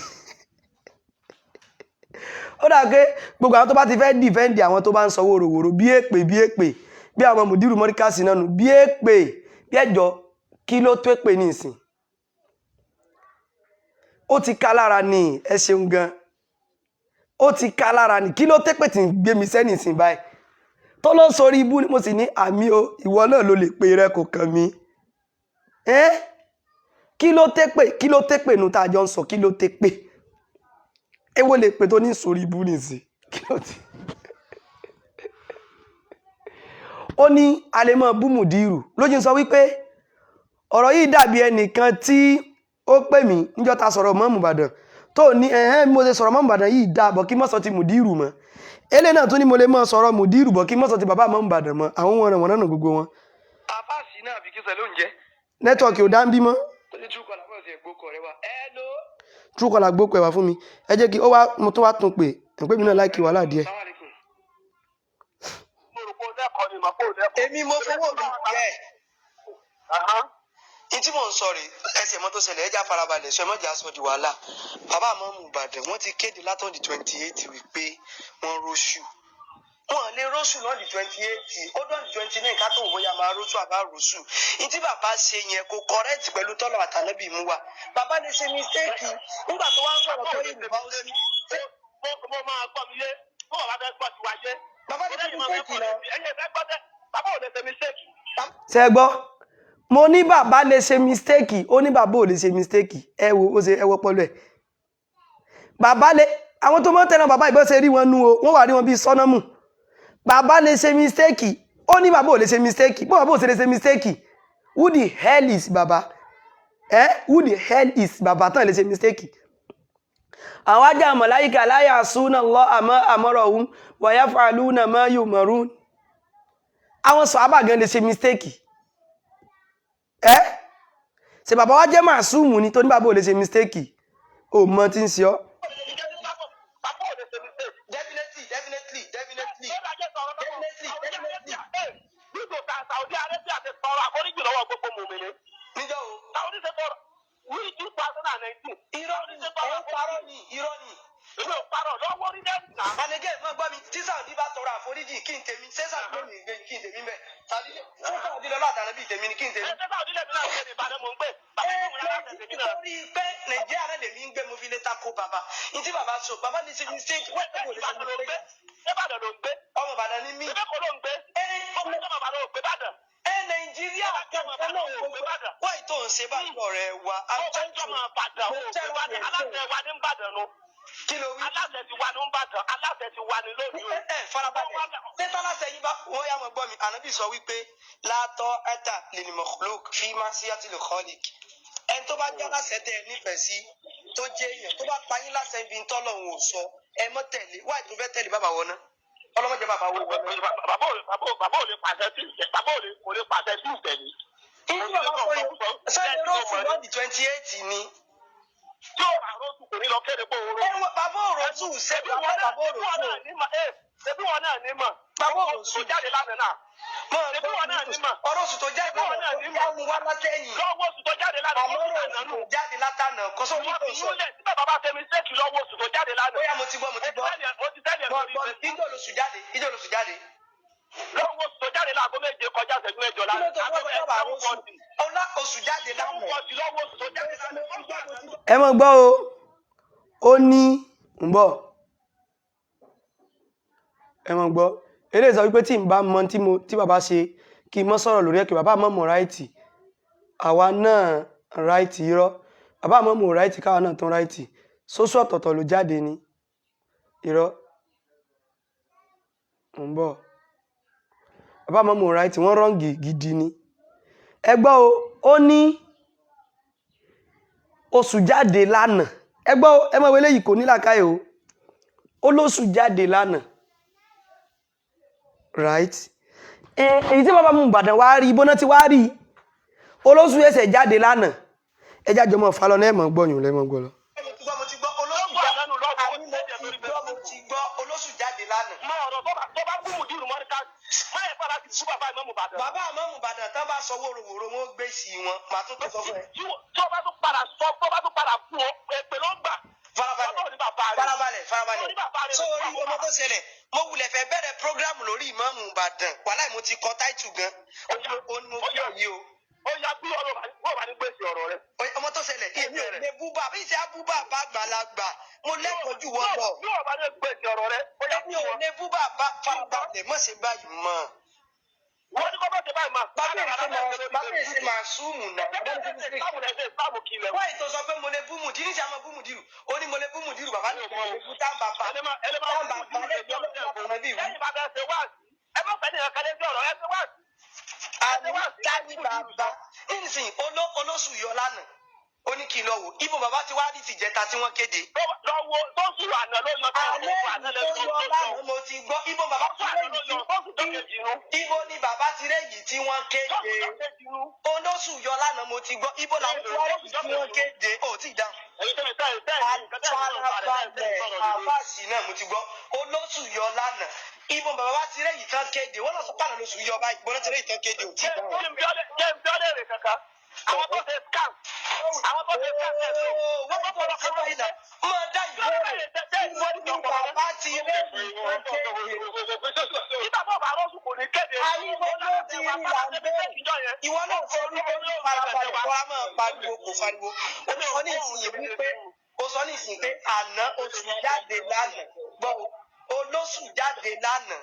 Speaker 1: Ó dà pé gbogbo àwọn tó bá ti fẹ́ defend àwọn tó bá ń sọ wòròwòrò bí èpè bí èpè bí àwọn mùdírù mọ́ríkàsì náà nù bí èpè bí ẹjọ́, kí ló tó èpè ní ìsìn? Ó ti ká lára ni. Ẹ ṣeun gan. Ó ti ká lára ni. Kí ló tépè tí ń gbé mi sẹ́ni ìsìn báyìí tó ló sórí ibú ni? Mo sì ní àmì o, ìwọ náà ló lè pe rẹ, kò kàn mí. Ẹ́ kí ló tépè, kí ló tépè nu tá a jọ ń sọ? Kí ló tépè? Èwo lè pè tó ní sórí ibú nìsín? Kí ló ti ó ní alẹ́mọ̀ bú mùdírù lójú ń sọ wípé ọ̀rọ̀ yìí dàbí ẹnìkan tí ó pè mí níjọ́ ta sọ̀rọ̀ mọ́ Ìbàdàn tó ní ẹ̀hẹ́n bí mo ṣe sọ̀rọ̀ mọ́ Ìbàdàn yìí dáa bọ̀ kí mọ́sọ̀ ti mùdírù mọ́. Eléyìí náà tún ní mo lè mọ́ sọ̀rọ̀ mùdírù bọ̀ kí mọ́sọ̀ ti bàbá mọ́ Ìbàdàn mọ́. Àwọn wọn ràn wọ́n náà gbogbo wọn.
Speaker 4: Àfáàsì náà àbí kí sẹ ló ń jẹ́?
Speaker 1: Network ò dá ń bímọ.
Speaker 4: Tó ní Truecaller mọ̀ sí ẹ̀gbókọ̀ rẹ wa. Hello?
Speaker 1: Truecaller gbókò ẹ̀wà fún mi. Ẹ jẹ́ kí ó wá, mo tún wá tún pè ẹ̀ pé mi náà láìkí wàhálà díẹ̀.
Speaker 4: Assalamu alaikum. Èmi mo fowó mi jẹ́ ní tí mò ń sọ rè, ẹsẹ̀ mọ́ tó ṣẹlẹ̀, ẹja farabalẹ̀ sọ, ẹ mọ́jà sọ di wàhálà. Bàbá àmọ́mù Ìbàdàn wọ́n ti kéde látọ̀dì 28 wípé wọ́n róṣù, wọn lè róṣù náà di 28, ó dọ̀dì 29 ká tó wò bóyá máa róṣù àbá róṣù. Ní tí bàbá ṣe yẹn kò correct pẹ̀lú tọ́lọ̀ àtàlẹ́bì mú wa. Bàbá lè ṣe mistake nígbà tó wá ń sọ̀rọ̀ tó yìí bá ó sí. Bàbá lè ṣe mistake náà.
Speaker 1: Ṣe é gbọ́? Mo ní bàbá lè ṣe mistake, ó ní bàbá ò lè ṣe mistake. Ẹ wo ó ṣe, ẹ wo pẹ̀lú ẹ̀. Bàbá lè, àwọn tó mọ́ tẹ̀lé bàbá ìbọn ṣe rí wọn nu o, wọ́n wà rí wọn bíi sọ́nọ́mù. Bàbá lè ṣe mistake, ó ní bàbá ò lè ṣe mistake. Bó bàbá ò ṣe lè ṣe mistake? Who the hell is bàbá? Eh, who the hell is bàbá tán lè ṣe mistake? Àwọn ajá màláíkà la ya'suna Allah ma amarahum wa yaf'aluna ma yu'marun. Àwọn sàhábà gan lè ṣe mistake. Ẹ́ ṣe bàbá wa jẹ́ màsúmù ni tó ní bàbá ò lè ṣe mistake? Ò mọ tí ń ṣe ọ́.
Speaker 3: Bàbá ò lè ṣe mistake.
Speaker 4: Definitely, definitely, definitely, definitely, definitely.
Speaker 3: Nígbò ta Saudi Arabia ti tọrọ àforíjì lọ́wọ́ gbogbo mùmìnì.
Speaker 4: Níjọ́ o?
Speaker 3: Saudi ṣe tọrọ ní 2019.
Speaker 4: Irọ́ ni, ẹ̀ ń parọ́ ni, irọ́ ni.
Speaker 3: Èmi ò parọ́ lọ́wọ́ orí dẹ́rù náà.
Speaker 4: And again, mọ gbọ́ mi, tí Saudi bá tọrọ àforíjì, kí n tèmi? Ṣé Saudi ló ní ìgbé, kí n tèmi bẹ̀? Saudi, ṣé Saudi lọ́lọ́ àtàná bíi tèmi ni, kí n tèmi?
Speaker 3: Ẹ ṣé Saudi lèmi náà ń gbé ní Ìbàdàn mò ń gbé. Bàbá
Speaker 4: Ẹ
Speaker 3: mi náà tẹ̀sí náà.
Speaker 4: Nítorí pé Nàìjíríà náà lèmi ń gbé, mo fi lè tako bàbá ní tí bàbá sọ, bàbá ní ṣe mistake, wọ́n kò lè ṣe
Speaker 3: Ìbàdàn ló ń gbé.
Speaker 4: mistake.
Speaker 3: Ṣé Ìbàdàn ló ń gbé?
Speaker 4: Ọmọ Ìbàdàn ni mí.
Speaker 3: Ṣé kò ló ń gbé?
Speaker 4: Ẹ
Speaker 3: Ọmọ Ìbàdàn ò gbé Ìbàdàn.
Speaker 4: Ẹ Nàìjíríà kankan náà gbogbo wọ́n tó ń ṣe báyìí, ọ̀rẹ́ wa.
Speaker 3: Ó bá jọmọ Ìbàdàn ò gbé Ìbàdàn. Aláṣẹ wa ní Ìbàdàn nu.
Speaker 4: Kí ló wí?
Speaker 3: Aláṣẹ ti wà ní Ìbàdàn. Aláṣẹ ti wà ní lónìí o.
Speaker 4: Ẹ farabalẹ̀, tẹ́tà láṣẹ yín bá wọ́n yá mọ̀ gbọ́ mi. Ànábì sọ wípé látọ̀ ẹ̀ta lil makhluq fi ma'siyatil khaliq. Ẹni tó bá jẹ́ aláṣẹ tẹ́ ẹ nífẹ̀ẹ́ sí, tó jẹ́ èèyàn, tó bá pa yín láṣẹ ibi ń tọ́lọ̀ ń ò sọ, ẹ mọ́ tẹ̀lé. Wáyé tó fẹ́ tẹ̀lé bàbá wọn ná, ọlọ́mọdé bàbá wọn wọn ná.
Speaker 3: Bàbá ò lè pàṣẹ sí, bàbá ò lè, kò lè pàṣẹ sí ìtẹ̀lé.
Speaker 4: Ìlú bàbá sọ yẹn sẹ́yìn rọ́ọ̀sì lọ́ọ̀dì 28 ni.
Speaker 3: Tí ó bá rọ́ọ̀sù, kò ní lọ kéde pé òun
Speaker 4: Ẹ wọ bàbá òròsù ṣe
Speaker 3: Ṣebí
Speaker 4: bàbá
Speaker 3: wọn náà
Speaker 4: bàbá
Speaker 3: ṣebí wọn
Speaker 4: òròsù
Speaker 3: náà ní mà ẹ, ṣebí wọn náà ní mà.
Speaker 4: Bàbá
Speaker 3: Oṣù
Speaker 4: òròsù
Speaker 3: tó jáde lánàá náà. Ṣebí wọn náà ní mà.
Speaker 4: Ọ̀rọ̀ oṣù tó jáde
Speaker 3: Ṣebí wọn náà ní mà.
Speaker 4: lánàá mú wá látẹ̀yìn.
Speaker 3: Lọ́wọ́ oṣù tó jáde lánàá.
Speaker 4: Àmọ́
Speaker 3: Oṣù
Speaker 4: ọ̀rọ̀
Speaker 3: àná
Speaker 4: oṣù
Speaker 3: nù.
Speaker 4: tó jáde látànà kò sóhun
Speaker 3: Wọ́n
Speaker 4: tó
Speaker 3: fi
Speaker 4: sọ.
Speaker 3: múlẹ̀ tí bàbá bá ṣe mistake lọ́wọ́ oṣù tó jáde lánàá.
Speaker 4: Bóyá mo ti gbọ́, mo ti gbọ́.
Speaker 3: Mo ti tẹ́lẹ̀
Speaker 4: Mo
Speaker 3: lórí
Speaker 4: gbọ́.
Speaker 3: Facebook.
Speaker 4: Ìjọ lóṣù jáde, ìjọ lóṣù jáde.
Speaker 3: Lọ́wọ́ oṣù tó jáde láago 7 kọjá ìṣẹ́jú 8
Speaker 4: Kí ló
Speaker 3: lánàá.
Speaker 4: tó fọ́ bàbá oṣù ọlá oṣù jáde lánàá?
Speaker 3: 7:40 lọ́wọ́ oṣù tó jáde lánàá.
Speaker 1: Ẹ mọ̀ gbọ́ o, ó ní ń bọ̀. Ẹ mọ̀ gbọ́, eléyìí sọ wípé tí n bá mọ tí mo tí bàbá ṣe, kí n mọ́ sọ̀rọ̀ lórí ẹ̀, kí bàbá mọ̀ mọ̀ right, àwa náà right. Irọ́, bàbá mọ̀ mọ̀ right, káwa náà tún right. Sóṣù ọ̀tọ̀ọ̀tọ̀ ló jáde ní irọ́. Ń bọ̀, bàbá mọ̀ mọ̀ right, wọ́n wrong gidi ni. Ẹ gbọ́ o, ó ní oṣù jáde lánàá. Ẹ gbọ́ o, ẹ mọ̀ wọlé yìí, kò ní làákàyè o. Ó lóṣù jáde lánàá, right? Ẹ èyí tí bàbá mú Ìbàdàn wá rí ibóná tí wá rí olóṣù ẹsẹ̀ jáde lánàá. Ẹ jájọ mọ́ falọ náà, ẹ mọ̀ gbọ́yùn lẹ́mọ̀ gbọ́ lọ.
Speaker 4: Mo ti gbọ́, mo ti gbọ́, olóṣù jáde. Àní mo ti gbọ́, mo ti gbọ́, olóṣù jáde lánàá.
Speaker 3: Mọ ọ̀rọ̀ tó bá kú mùdírù mọ́ríkà má yẹ fara ti sú bàbá ìmọ̀mù Ìbàdàn.
Speaker 4: Bàbá àmọ́mù Ìbàdàn tán bá sọ wóróworó, wọn ó gbé sí wọn, màá tún tó sọ fún ẹ.
Speaker 3: Tí o bá tún padà sọ, tó bá tún padà fún ọ, èpè ló ń gbà.
Speaker 4: Farabalẹ̀.
Speaker 3: Ọlọ́run ní bàbá rẹ̀.
Speaker 4: Farabalẹ̀, farabalẹ̀.
Speaker 3: Ó ní bàbá rẹ̀.
Speaker 4: Sórí ọmọ tó ṣẹlẹ̀, mo wulẹ̀ fẹ́ bẹ̀rẹ̀ program lórí ìmáàmù Ìbàdàn, wàláì mo ti kọ táìtù gan, ó ní mo fi yìí o.
Speaker 3: Ó yá, bí ọ̀rọ̀ bá ní gbèsè ọ̀rọ̀ rẹ̀.
Speaker 4: Ọmọ tó ṣẹlẹ̀, èmi ò lè bú bàbá ìṣe abú bàbá àgbàlagbà, mo lẹ́kọ̀ọ́ jù wọ́n lọ.
Speaker 3: Bí ọ̀rọ̀ bá ní gbèsè ọ̀rọ̀ rẹ̀, ó yá.
Speaker 4: Èmi ò lè bú bàbá. Farabalẹ̀, mọ̀ ṣe báyìí mọ́.
Speaker 3: Wọ́n ní kọ́ bá ṣe báyìí máa.
Speaker 4: Bàbá ìṣe máa súnmù náà. Wọ́n ìtọ́ sọ pé mo lè bú mùdírù, ní ìṣe àmọ́ bú mùdírù, ó ní mo lè bú mùdírù, bàbá mi kò lè bú tá bàbá tá bàbá lẹ́gbẹ̀ẹ́ ọlọ́run bí ìwú.
Speaker 3: Lẹ́yìn bá bẹ́ẹ̀ ṣe wá sí, ẹ má fẹ́ nìyẹn kálẹ́ sí ọ̀rọ̀ ẹ ṣe wá sí.
Speaker 4: Àní tani bàbá nísìnyí olóṣù yọ lánàá, ó ní kí n lọ wò ibo bàbá ti wá rí tìjẹta tí wọ́n kéde.
Speaker 3: Lọ́wọ́ tó sùn àná ló yọ tó
Speaker 4: Alẹ́
Speaker 3: àná
Speaker 4: yìí tó yọ lánàá, mo ti gbọ́, ibo bàbá ti rẹ́yìí tí ibo ni bàbá ti rẹ́yìí tí wọ́n kéde? Olóṣù yọ lánàá, mo ti gbọ́, ibo làwọn ti wá rẹ́yìí tí wọ́n kéde? Ó tí ì dáhùn. Farabalẹ̀, àfáàsì náà, mo ti gbọ́, olóṣù yọ lánàá, ibo bàbá wa ti rẹ́yìí tán kéde? Wọ́n lọ sọ pààlà lóṣù yọ báyìí, bọ́lá ti rẹ́yìí tán kéde, ò tí ì dáhùn.
Speaker 3: Jẹ́ ń bí ọ́ léèrè kankan. Àwọn tó ṣe scam. Àwọn tó ṣe scam ẹ̀ ló.
Speaker 4: Wọ́n tó ṣe báyìí náà máa dá ìbéèrè, ibo ni bàbá ti rẹ́yìí tán kéde?
Speaker 3: Tí bàbá ọba rọ́ọ̀sù kò ní kéde.
Speaker 4: Àníbo ló ti rí là ń bẹ́ẹ̀. Ìwọ náà sọ wípé farabalẹ̀, kó a máa pariwo, kò fariwo. Ó sọ ní ìsinyìí wípé, ó sọ ní ìsinyìí pé àná oṣù jáde lánàá. Gbọ́ o, olóṣù jáde lánàá.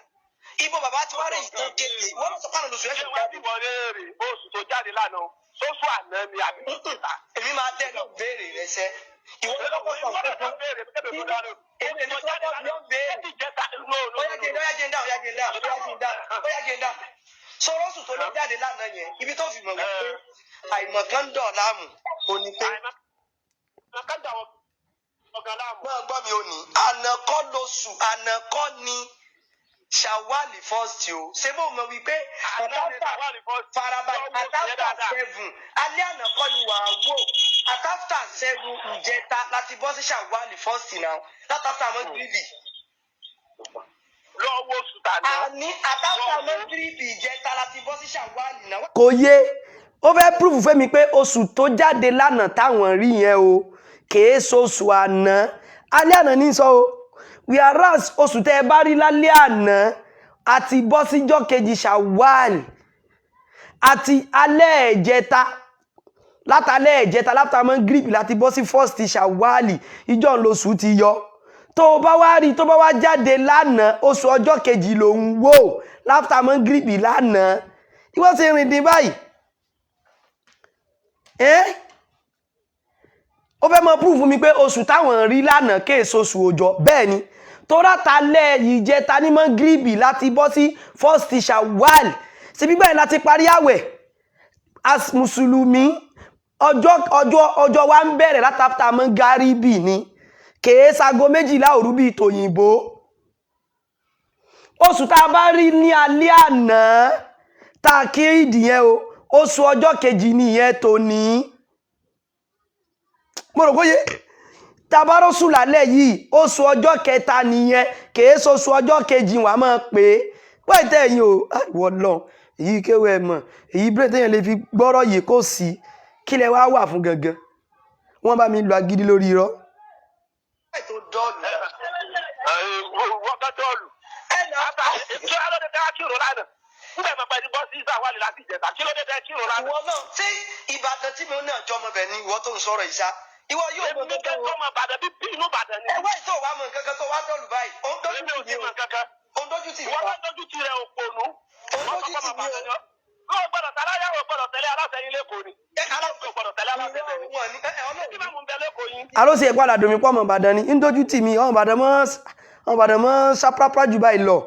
Speaker 4: Ibo bàbá tí wàá rè yìí tán kéde? Ìwọ náà sọ pé àná lóṣù
Speaker 3: Ṣé
Speaker 4: ẹ̀ṣẹ̀
Speaker 3: wàá
Speaker 4: jáde.
Speaker 3: bí wọ́n léèrè oṣù tó jáde lánàá? Sóṣù àná ni àbí ìjẹta.
Speaker 4: Èmi máa tẹ̀ lọ béèrè rẹ sẹ́. Ìwọ ló kọ́kọ́ sọ
Speaker 3: Ìwọ
Speaker 4: nǹkan
Speaker 3: náà
Speaker 4: kan.
Speaker 3: béèrè kébè tó dáná.
Speaker 4: Èmi èmi tó kọ́kọ́ bí ó ń béèrè.
Speaker 3: Ṣé ìjẹta? No, no,
Speaker 4: Ó yá jẹ́ ń dá, ó yá jẹ́ ń dá, ó yá jẹ́ ń dá, ó yá jẹ́ ń dá, ó yá jẹ́ ń dá. Sọ̀rọ̀ oṣù tó ló jáde lánàá yẹn, ibi tó fi mọ̀ wípé àìmọ̀kan ń dọ̀ láàmú, ò ní pé
Speaker 3: Àìmọ̀kan dà ọ̀gá láàmú.
Speaker 4: Máa gbọ́ mi ò ní. Àná kọ́ lóṣù, àná kọ́ ni Ṣàwálì first o. Ṣé bó mọ̀ wípé
Speaker 3: Àná ni Ṣàwálì first.
Speaker 4: Farabalẹ̀,
Speaker 3: Lọ́wọ́
Speaker 4: at
Speaker 3: yẹn
Speaker 4: after
Speaker 3: dáadáa.
Speaker 4: 7, alẹ́ àná kọ́ ni wàá wò. At after 7 ìjẹta láti bọ́ sí Ṣàwálì first náà. Láti after mọ́gírìbì.
Speaker 3: Lọ́wọ́ oṣù tàná.
Speaker 4: Àní at after mọ́gírìbì ìjẹta láti bọ́ sí Ṣàwálì náà.
Speaker 1: Kò yé. Ó fẹ́ prove fẹ́mi pé oṣù tó jáde lánàá táwọn rí yẹn o, kèé soṣù àná, alẹ́ àná ní sọ o. Whereas oṣù tẹ́ ẹ bá rí lálẹ́ àná, àti bọ́ síjọ́ kejì Ṣàwálì, àti alẹ́ ẹ̀jẹta, látàlẹ́ ẹ̀jẹta látàmọ́ gírípì láti bọ́ sí first Ṣàwálì, ìjọ ńlọsù ti yọ. Tó o bá wá rí tó bá wá jáde lánàá, oṣù ọjọ́ kejì ló ń wò látàmọ́ gírípì lánàá. Ìwọ́n ti rìn dín báyìí ẹ́. Ó fẹ́ mọ prove mi pé oṣù táwọn rí lánàá kéèso oṣù òjò. Bẹ́ẹ̀ ni, tó látàlẹ́ ìjẹta ní mọ́ gírípì láti bọ́ sí first Ṣàwálì, síbí bẹ́ẹ̀ láti parí àwẹ̀. As mùsùlùmí, ọjọ́ wa ń bẹ̀rẹ̀ látàtà mọ́ gàríbì ni, kèé sago 12 òru bíi tòyìnbó. Oṣù tá a bá rí ní alẹ́ àná tá a kí ìdìyẹn o, oṣù ọjọ́ kejì nìyẹn tó ní. Mo rò bóyá tabarọ́sù lálẹ́ yìí, oṣù ọjọ́ kẹta nìyẹn, kèé soṣù ọjọ́ kejì. Wàá máa pè é wọ́n tẹ̀ ẹ̀yìn o. Ìwọ lọ èyí kéwọ́ ẹ̀ mọ̀ èyí bírè téèyàn lè fi gbọ́rọ̀ yìí kò sí. Kí lẹ wá wà fún gangan? Wọ́n bá mi lu agídí lórí irọ́.
Speaker 4: Tó dọ́ọ̀lù.
Speaker 3: Wọ́n bá dọ́ọ̀lù.
Speaker 4: Ẹ nà.
Speaker 3: Kí ló dé tẹ́ kírun lánàá? Nígbà máa pẹ́ ní bọ́ sí Ṣàwálì láti ìjẹta. Kí ló dé tẹ́ kírun lánàá?
Speaker 4: Ìwọ náà, ṣé Ìbàdàn tí mi náà jọmọ bẹ̀ ni ìwọ tó ń sọ̀rọ̀ yìí ṣá? Ìwọ yóò mọ
Speaker 3: Èmi
Speaker 4: kankan
Speaker 3: kẹ́
Speaker 4: o.
Speaker 3: tọ́mọ Ìbàdàn, bíbí inú Ìbàdàn ni.
Speaker 4: Ẹ wá ìtò wa mọ nǹkan kan tó wá dọ̀lù báyìí. Ó ń dójú
Speaker 3: Èmi ò
Speaker 4: tì
Speaker 3: sí
Speaker 4: mí o.
Speaker 3: mọ̀ kankan.
Speaker 4: Ó ń dójú tì mí
Speaker 3: Ìwọ
Speaker 4: pa.
Speaker 3: bá dójú tì rẹ̀, òpònú.
Speaker 4: Ó ń
Speaker 3: Wọ́n
Speaker 4: dójú
Speaker 3: sọ
Speaker 4: tì
Speaker 3: fún
Speaker 4: mí
Speaker 3: Ìbàdàn
Speaker 4: o.
Speaker 3: ni ọ́. Ó gbọ́dọ̀ tẹ̀lé ayáwó, gbọ́dọ̀ tẹ̀lé aláṣẹ yín lẹ́kọ̀ọ́ ni.
Speaker 4: Ẹ aláṣẹ
Speaker 3: Ó gbọ́dọ̀ tẹ̀lé aláṣẹ bẹ̀ ni.
Speaker 4: wọn ni ẹ Ọlọ́run.
Speaker 3: Tí bá mú bẹ lẹ́kọ̀ọ́ yín.
Speaker 1: Alóṣe ẹ̀ padà dùn mí pọ̀. Ọmọ Ìbàdàn ni, ń dójú tì mí. Ọmọ Ìbàdàn mọ́, ọmọ Ìbàdàn mọ́ sáprápá jù báyìí lọ.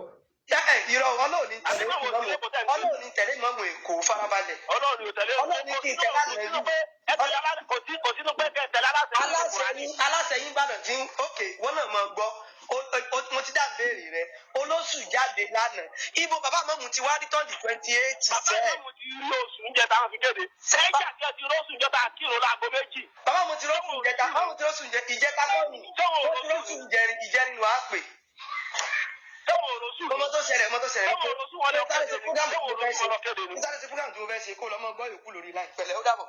Speaker 4: Ẹ ẹ irọ́, Ọlọ́run ní tẹ̀lé
Speaker 3: Àbí báwo
Speaker 4: ìmọ̀mù
Speaker 3: sí lẹ́kọ̀ọ́ tẹ̀ ń gbé?
Speaker 4: Ọlọ́run ní tẹ̀lé ìmọ̀mù Èkó, farabalẹ̀.
Speaker 3: Ọlọ́run ò tẹ̀lé.
Speaker 4: Ọlọ́run ní kí n tẹ̀lé àlẹ́ yìí.
Speaker 3: Ẹ tẹ̀lé aláṣẹ, kò sínú pé kẹ́ ẹ tẹ̀lé aláṣẹ yín
Speaker 4: Aláṣẹ
Speaker 3: lẹ́kọ̀ọ́
Speaker 4: yín, aláṣẹ yín Ìbàdàn tí ń ókè. Wọn náà máa gbọ́. Mo ti dá béèrè rẹ. Olóṣù jáde lánàá, ibo bàbá mọ̀mù ti wá rí tọ́ndì 28
Speaker 3: Bàbá
Speaker 4: sẹ́ẹ̀?
Speaker 3: ìmọ̀mù ti rí oṣù ń jẹ táwọn fi kéde. Ẹ̀jẹ̀ àti ẹ̀sìn róṣù ń jọta kírun láago 2.
Speaker 4: Bàbá mo ti rọ́ṣù ìjẹta, bàbá mo ti rọ́ṣù ìjẹta kọ́ ni.
Speaker 3: Sọ́wọ́n
Speaker 4: Mo ti rọ́ṣù ìjẹrin, ìjẹrin ni wàá pè.
Speaker 3: Sọ́wọ́n òrosù.
Speaker 4: Ọmọ tó ṣẹlẹ̀, ọmọ tó ṣẹlẹ̀ ni pé
Speaker 3: Sọ́wọ́n òrosù wọn lọ
Speaker 4: mo sáré ṣe
Speaker 3: kéde ni.
Speaker 4: program tí mo
Speaker 3: Sọ́wọ́n
Speaker 4: fẹ́
Speaker 3: òrosù
Speaker 4: ṣe.
Speaker 3: wọn lọ kéde ni.
Speaker 4: Mo sáré ṣe program tí mo fẹ́ ṣe, kó lọ́mọ gbọ́ yòókù lórí láì pẹ̀lẹ́. Ó dàbọ̀.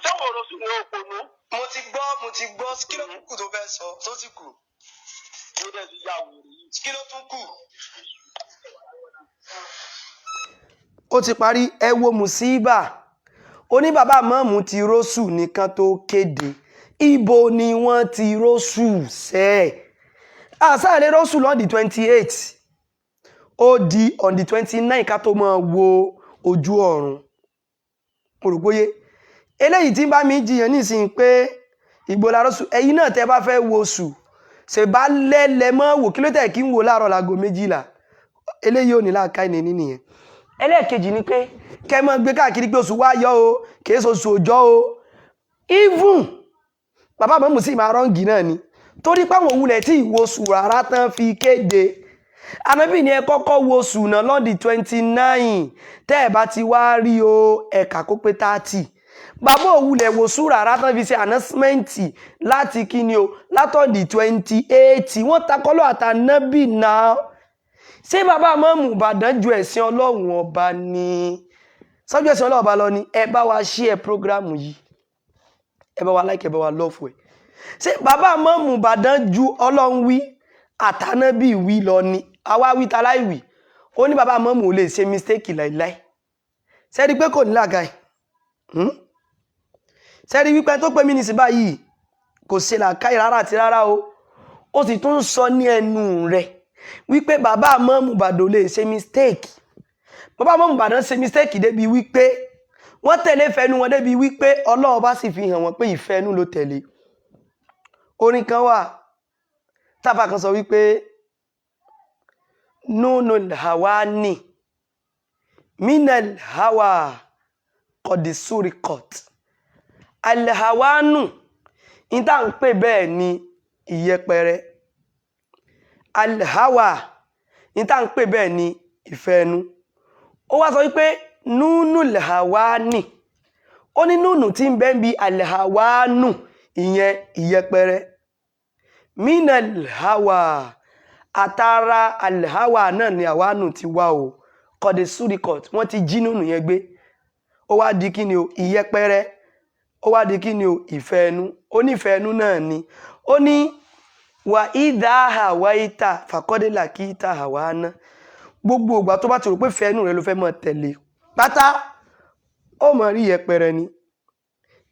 Speaker 3: Sọ́wọ́n òrosù ni òpònú.
Speaker 4: Mo ti gbọ́, mo ti gbọ́. Kí ló tún kù tó fẹ́ sọ tó sì kù?
Speaker 3: Ó dẹ̀ ti ya wèrè yìí.
Speaker 4: Kí ló tún kù?
Speaker 1: Ó ti parí. Ẹ wo mùsíbà oníbàbà mọ́ọ̀mù ti róṣù nìkan tó kéde. Ibo ni wọ́n ti róṣù sẹ́ẹ̀? Àṣàlẹ̀ róṣù lọ́n di 28, ó di on the 29 ká tó máa wo ojú ọ̀run. Mo rò bóyé eléyìí tí ń bá mi jiyàn nísìnyí pé ìgbòlá róṣù. Ẹ̀yin náà tẹ́ bá fẹ́ wo oṣù ṣèbá lẹ́lẹ̀ mọ́ wò, kí ló tẹ̀ kí ń wò láàárọ̀ láago 12? Eléyìí ò ní láàká ìní nìyẹn. Ẹlẹ́ẹ̀kejì ni pé kẹ́ mọ́ gbé káàkiri pé oṣù wá yọ o, kìí ṣe oṣù òjọ́ o. Even bàbá mọ́mù sì máa rọ́ǹgì náà ni, torí páwọn òwúlẹ̀ tí ìwo oṣù rárá tán fi kéde. Ànábì ni ẹ kọ́kọ́ wo oṣù náà lọ́dí 29. Tẹ́ ẹ bá ti wá rí o, ẹ̀ka kó pé 30. Bàbá òwúlẹ̀ wo oṣù rárá tán fi ṣe announcement láti kíni o, látọ̀dí 28. Wọ́n takọ́lọ́ àtànábì náà. Ṣé bàbá mọ́mù Ìbàdàn ju ẹ̀sìn Ọlọ́run ọba ni? Sọ́jú ẹ̀sìn Ọlọ́run ọba lọ ni. Ẹ bá wa share program yìí, ẹ bá wa like, ẹ bá wa love ẹ. Ṣé bàbá mọ́mù Ìbàdàn ju Ọlọ́run wí àtànábì wí lọ ni? Àwa wí ta láì wí. Ó ní bàbá mọ́mù ò lè ṣe mistake láìláì. Sẹ́rí pé kò ní làákàyè? Sẹ́rí wípé tó pé mí ní sí báyìí kò ṣe làákàyè rárá àti rárá o. Ó sì tún sọ ní ẹnu rẹ̀ wípé bàbá mọ́mù Ìbàdàn ò lè ṣe mistake. Bàbá mọ́mù Ìbàdàn ṣe mistake débi wípé Wọ́n tẹ̀lé ìfẹ́nu wọn débi wípé Ọlọ́run bá sì fi hàn wọ́n pé ìfẹ́nu ló tẹ̀lé. Orin kan wà táfà kan sọ wípé nunul hawani minal hawa kọ̀dísúrikọ̀t. Alhawanu ní tá à ń pè bẹ́ẹ̀ ni ìyẹpẹrẹ. Alhawa ní tá à ń pè bẹ́ẹ̀ ni ìfẹ́nu. Ó wá sọ wípé nunul hawani, ó ní nùnù tí ń bẹ ń bi alhawanu, ìyẹn ìyẹpẹrẹ, minal hawa, àtàrà alhawa náà ni àwánù ti wá o, kọ̀dísúrikọ̀t, wọ́n ti jí nùnù yẹn gbé, ó wá di kí ni o, ìyẹpẹrẹ, ó wá di kí ni o, ìfẹ́nu. Onífẹ́nu náà ni ó ní wà ìdá àwáìta fàkọ́délà kí ìta àwa ná. Gbogbo ìgbà tó bá ti rò pé fẹ́nu rẹ ló fẹ́ máa tẹ̀lé pátá, ó máa rí ìyẹpẹrẹ ni.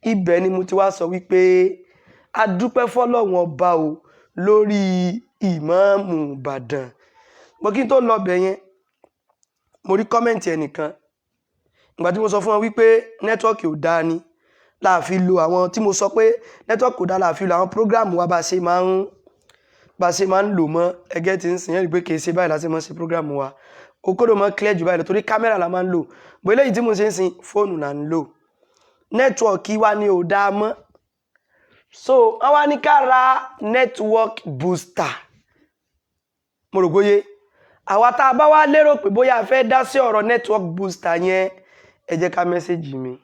Speaker 1: Ibẹ̀ ni mo ti wá sọ wípé a dúpẹ́ fọ́lọ́run ọba o lórí ìmáàmù Ìbàdàn. Mo kí n tó lọ bẹ̀ yẹn, mo rí comment ẹnìkan ìgbà tí mo sọ fún wọn wípé network ò dáa ni láàfi lo àwọn tí mo sọ pé network ò dáa láàfi lo àwọn program wa bá a ṣe máa ń lò mọ́ ẹgẹ́ tí ń sìn yẹn rí pé kì í ṣe báyìí láti máa ṣe program wa. Okòdò mọ́ clear jù báyìí lọ torí kámẹ́rà la máa ń lò bó. Eléyìí tí mo ṣe ń sìn, fóònù là ń lò. Network wa ni ò dáa mọ́, so wọ́n wá ní ká ra network booster. Mo rò bóyé àwa tá a bá wá lérò pé bóyá a fẹ́ dá sí ọ̀rọ̀ network booster yẹn, ẹ jẹ́ ká message mi.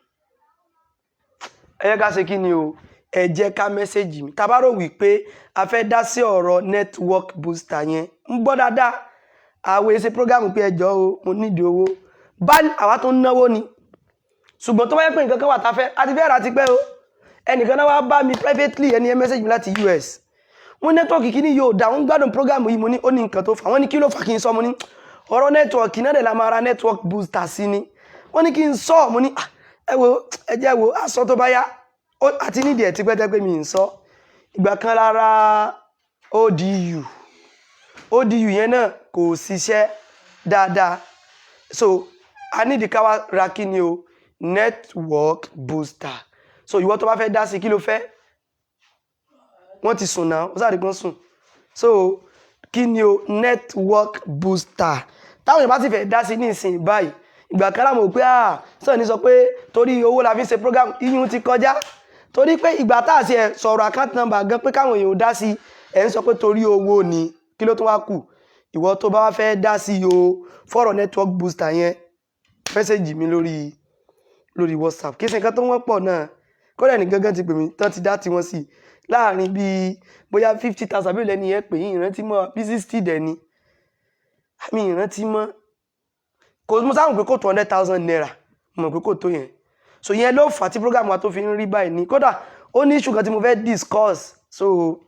Speaker 1: Ẹ jẹ́ ká ṣe kí ni o? Ẹ jẹ́ ká message mi tá a bá rò wípé a fẹ́ dá sí ọ̀rọ̀ network booster yẹn. Ń gbọ́ dáadáa, àwọn èsì program pé ẹjọ́ o, mo nídìí owó bá àwa tó ń náwó ni. Ṣùgbọ́n tó bá yẹ pé nǹkan kan wà tá a fẹ́ àti fẹ́ rà ti pẹ́ o. Ẹnìkan náà wá bá mi privately, ẹni ẹ message mi láti US. Wọ́n network kìíní yóò dá, wọ́n gbádùn program yìí. Mo ní ó ní nǹkan tó fà. Wọ́n ní kí ló fà kí n sọ? Mo ní ọ̀rọ̀ network náà dẹ̀ la máa ra network booster sí ni. Wọ́n ní kí n sọ. Mo ní "Ah, ẹ wo, ẹ jẹ́ wo aṣọ tó bá yá." Àti nídìí ẹ̀ tipẹ́tẹ́ pé mi ń sọ. Ìgbà kan lára ODU, ODU yẹn náà kò ṣiṣẹ́ dáadáa, so a nídìí ká wá ra kí ni o, network booster. So ìwọ tó bá fẹ́ dá sí, kí ló fẹ́? Wọ́n ti sùn náà, ó sáré kan sùn. So kí ni o, network booster. Táwọn èèyàn bá sì fẹ́ dá sí ní ìsìn báyìí, ìgbà kan láwọn ò pé ah sọ ní sọ pé torí owó la fi ń ṣe program. Iyún ti kọjá, torí pé ìgbà tá a ṣe ẹ̀ sọ̀rọ̀ account number gan pé káwọn èèyàn ò dá sí, ẹ̀ ń sọ pé torí owó ni. Kí ló tún wá kù? Ìwọ tó bá wá fẹ́ dá sí o fọ́rọ̀ network booster yẹn, message mi lórí WhatsApp. Kí ṣe nǹkan tó wọ́n pọ̀ náà. Kódà ní gángan ti pè mí tán ti dá tiwọn sí láàrin bíi bóyá 50,000 bí lẹ́ni yẹn pè yín, ìrántí mọ́ bí 60 dẹ̀ ni àmì ìrántí mọ́. Kò mo sáwọn pé kò tó ₦100,000, mo mọ̀ pé kò tó yẹn. So yẹn ló fà á tí program wa tó fi ń rí báyìí ní. Kódà ó ní issue kan tí mo fẹ́ discuss, so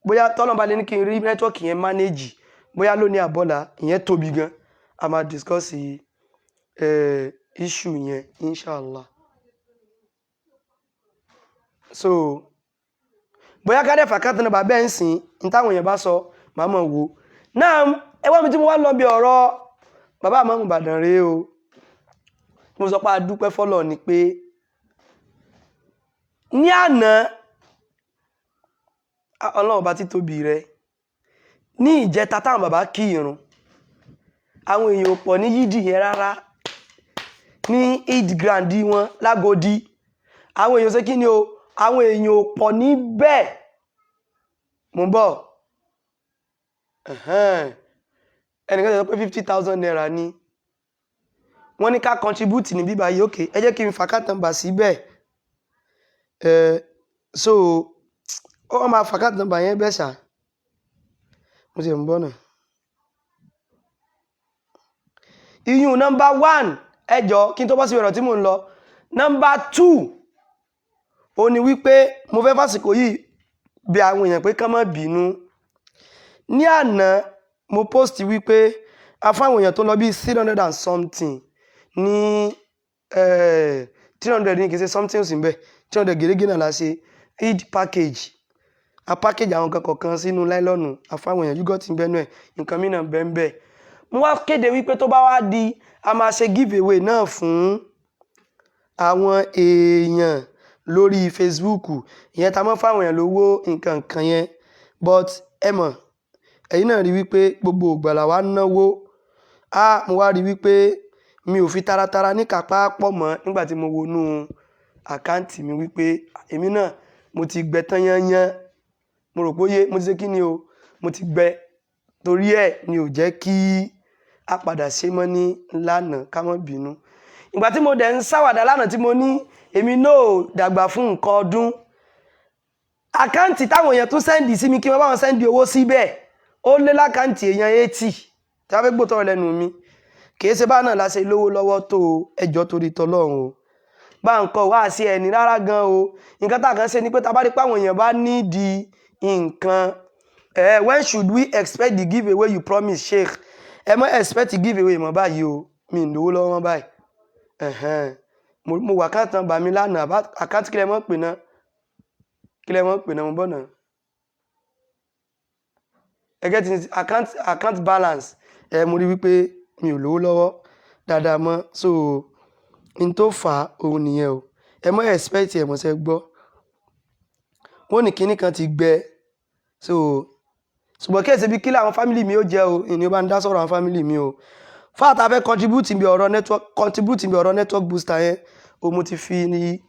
Speaker 1: bóyá tọ́lọ́n bá lè ní kí n rí network yẹn manage, bóyá lónìí àbọ̀là, ìyẹn tóbi gan, a máa discuss issue yẹn, inshallah. So bóyá ká dẹ̀ f'account number bẹ́ẹ̀ ń sìn ní táwọn èèyàn bá sọ, màá mọ̀ wò náà. Ẹ wá mi tí mo wá lọ bí ọ̀rọ̀ bàbá àmọ́ Ìbàdàn rèé o. Mo sọ pé a dúpẹ́ fọ́lọ̀ ni pé ní àná, Ọlọ́run bá títóbi rẹ̀, ní ìjẹta táwọn bàbá kí irun, àwọn èèyàn ò pọ̀ ní yídì yẹn rárá ní Eid ground wọn lágòdì. Àwọn èèyàn ṣe kí ni o, àwọn èèyàn ò pọ̀ níbẹ̀. Mo ń bọ̀. Ẹ̀hẹ́n. Ẹnìkan sọ pé ₦50,000 ni wọ́n ní ká contribute ní bíbá yìí. Okay, ẹ jẹ́ kí n f'account number síbẹ̀. Ẹ so ó máa f'account number yẹn bẹ́ẹ̀ ṣá. Mo ti ń bọ̀ náà. Iyún number one, ẹ jọ, kí n tó bọ́ sí ọ̀rọ̀ tí mò ń lọ. Number two, ó ní wípé mo fẹ́ fàsìkò yìí bí àwọn èèyàn pé kán má bínú. Ní àná mo post wípé a fún àwọn èèyàn tó lọ bí 300 and something ní 300 ní, kì í ṣe something sí bẹ́ẹ̀, 300 gẹ́gẹ́ náà la ṣe Eid package. A package àwọn nǹkan kọ̀ọ̀kan sínú nylon, a fún àwọn èèyàn, yogurt ń bẹ́nu ẹ̀, nǹkan mìíràn bẹ́ẹ̀ bẹ́ẹ̀. Mo wá kéde wípé tó bá wá di a máa ṣe give away náà fún Àwọn èèyàn lórí Facebook ìyẹn ta mọ́ fáwọn èèyàn lówó nǹkan kan yẹn, but ẹ mọ̀, ẹ̀yin náà rí wípé gbogbo ìgbà làwa ń náwó. Á mo wá rí wípé mi ò fi taratara ní kápá pọ̀ mọ́ nígbà tí mo wọnú account mi wípé èmi náà mo ti gbẹ tán yányán. Mo rò pé ó yé, mo ti ṣe kí ni o, mo ti gbẹ. Torí ẹ̀ ni ò jẹ́ kí a padà ṣe mọ́ ní lánàá, ká má bínú. Ìgbà tí mo dẹ̀ ń ṣàwàdà lánàá tí mo ní èmi náà ò dàgbà fún nǹkan ọdún, account táwọn èèyàn tún send sí mi kí wọ́n bá wọn send owó síbẹ̀, ó lé l'account èèyàn 80 tí wọ́n fẹ́ gbótọ́ lẹ́nu mi. Kìí ṣe báà náà la ṣe lówó lọ́wọ́ tó o. Ẹjọ́, torí tọlọ́run o, bá ń kọ wá sí ẹni rárá gan o. Nǹkan tá a kàn ṣe ni pé tá a bá rí pé àwọn èèyàn bá nídìí nǹkan ẹ. When should we expect the giveaway you promise, Sheikh? Ẹ má expect giveaway mọ́ báyìí o, mi ì lówó lọ́wọ́ mọ́ báyìí. Ẹ̀hẹ́n. Mo wà account number mi lánàá, account kílẹ̀ mọ́ pè náà, kílẹ̀ mọ́ pè náà, mo bọ̀ náà. Ẹ get it? Account balance ẹ, mo rí wípé mi ò lówó lọ́wọ́ dáadáa mọ́, so n tó fà á òun nìyẹn o. Ẹ má expect ẹ̀ mọ̀ṣẹ́ gbọ́. Wọ́n ní kinní kan ti gbẹ, so ṣùgbọ́n kí ẹ̀sẹ̀ bí kí làwọn family mi ó jẹ́ o, ìní ó bá ń dá sọ̀rọ̀ àwọn family mi o. Fáàtà fẹ́ contribute bí ọ̀rọ̀ network, contribute bí ọ̀rọ̀ network booster yẹn o, mo ti fi ní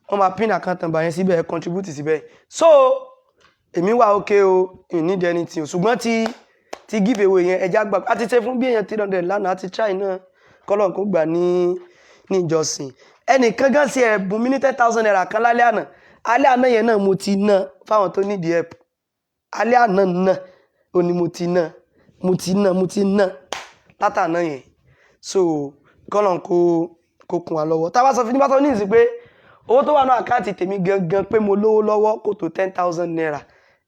Speaker 1: wọ́n máa pin account number yẹn síbẹ̀, contribute síbẹ̀. So èmi wà okay o, I need anything o. Ṣùgbọ́n ti give away yẹn, ẹja gbà á ti ṣe fún bí èèyàn 300 lánàá, àti try náà, kọ́lọ̀ kó gbà ní ìjọsìn. Ẹnìkan gan ṣe ẹ̀bùn mi ní ₦10,000 kan lálẹ́ àná. Alẹ́ àná yẹn náà mo ti ná fáwọn tó need help. Alẹ́ àná náà ó ní mo ti ná, mo ti ná, mo ti ná látàná yẹn. So kọ́lọ̀ kó kún wa lọ́wọ́. Tá a bá sọ fún ní bá sọ ní ìsìn pé owó tó wà ní account tèmi gangan pé mo lówó lọ́wọ́ kò tó ₦10,000,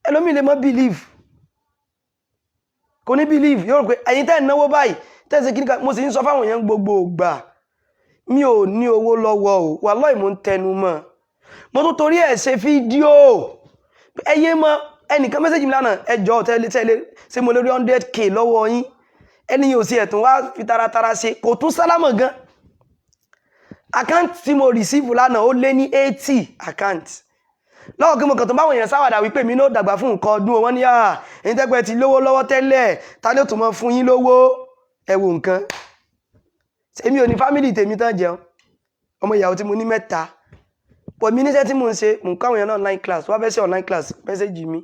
Speaker 1: ẹlòmíì lè mọ́ believe, kò ní believe, yóò rò pé ẹ̀yin tẹ́ ẹ̀ náwó báyìí, tẹ́ ẹ̀ ṣe kíníkà. Mo sì ń sọ fáwọn èèyàn gbogbo ìgbà, mi ò ní owó lọ́wọ́ o, wàláhì, mo ń tẹnu mọ́. Mo tún torí ẹ̀ ṣe fídíò. Ẹ yé mọ́ ẹnìkan message mi lánàá, ẹ jọ̀ọ́, tẹ́lẹ̀ tẹ́lẹ̀, ṣé mo lè rí 100K lọ́wọ́ yín? Ẹni yóò sì ẹ̀tún wá fi taratara ṣe, kò tún sálámọ̀ gan. Account tí mo receive lánàá, ó lé ní 80 account lọ́wọ́ kí mo kàn tó báwọn èèyàn sáwàdà wípé mi náà dàgbà fún nǹkan ọdún. Wọn ní à ẹ̀yin tẹ́gbẹ́ ti lówó lọ́wọ́ tẹ́lẹ̀, ta ni ó tún mọ́ fún yín lówó? Ẹ wo nǹkan, èmi ò ní family tèmi tán jẹun, ọmọ ìyàwó tí mo ní mẹ́ta pọ̀. Mi níṣẹ́ tí mò ń ṣe, mò ń kọ́ àwọn èèyàn náà online class. Wọ́n fẹ́ ṣe online class, message mi.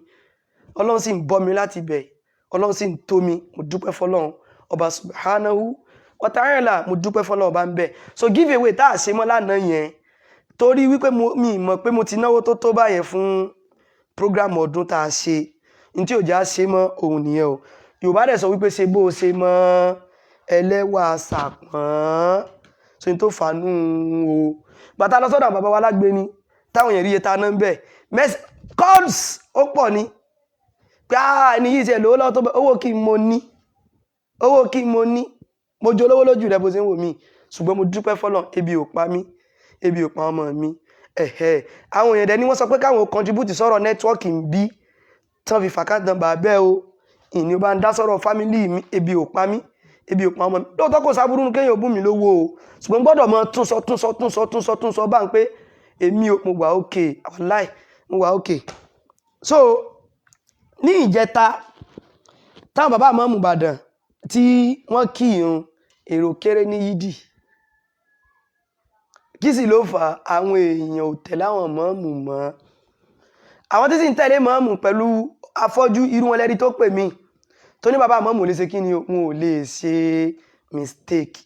Speaker 1: Ọlọ́run sì ń bọ́ mi láti bẹ̀, Ọlọ́run sì ń tó mi. Mo dúpẹ́ fọlọ́run ọba subhanahu wa ta'ala, mo dúpẹ́ fọlọ́run ọba ń bẹ̀. So give away tá a ṣe mọ́ lánàá yẹn, torí wípé mi mọ̀ pé mo ti náwó tó tó báyẹn fún program ọdún tá a ṣe ní tí òjá ṣe mọ́ òun nìyẹn o. Yorùbá dẹ̀ sọ wípé ṣe bó o ṣe mọ́ ẹlẹ́wà sàpọ́n, so ní tó fàánú o. Bàtà lọ sọ́dọ̀ àwọn bàbá wa lágbé ni táwọn èèyàn rí iye ta náà ń bẹ̀, calls ó pọ̀ ni pé ah, ẹni yìí ṣe lówó lọ́wọ́ tó bẹ́. Owó kí mo ní, owó kí mo ní? Mo jẹ olówó lójú rẹ bó ṣe ń wò mí, ṣùgbọ́n mo dúpẹ́ fọlọ́n, ebi ò pa mí, ebi ò pa ọmọ mi. Ẹ̀hẹ́, àwọn èèyàn dẹ̀ ni wọ́n sọ pé káwọn contribute sọ̀rọ̀ network bí tán fi f'account number bẹ́ẹ̀ o. Ìní ó bá ń dá sọ̀rọ̀ family mi, ebi ò pa mí, ebi ò pa ọmọ mi. Lóòótọ́, kò sábúrú nu kéèyàn bú mi lówó o, ṣùgbọ́n gbọ́dọ̀ mọ tún sọ, tún sọ, tún sọ, tún sọ, tún sọ bá ń pé èmi ò, mo wà okay, wàláì, mo wà okay. So ní ìjẹta táwọn bàbá àmọ́ Ìbàdàn tí wọ́n kí irun, èrò kéré ní yídì. Kí sì ló fà á? Àwọn èèyàn ò tẹ̀lé àwọn mọ́ọ̀mù mọ́. Àwọn tí sì ń tẹ̀lé mọ́ọ̀mù pẹ̀lú afọ́jú irú wọn lẹ́rí tó pè mí tó ní bàbá mọ́ọ̀mù lè ṣe kí ni, wọn ò lè ṣe mistake.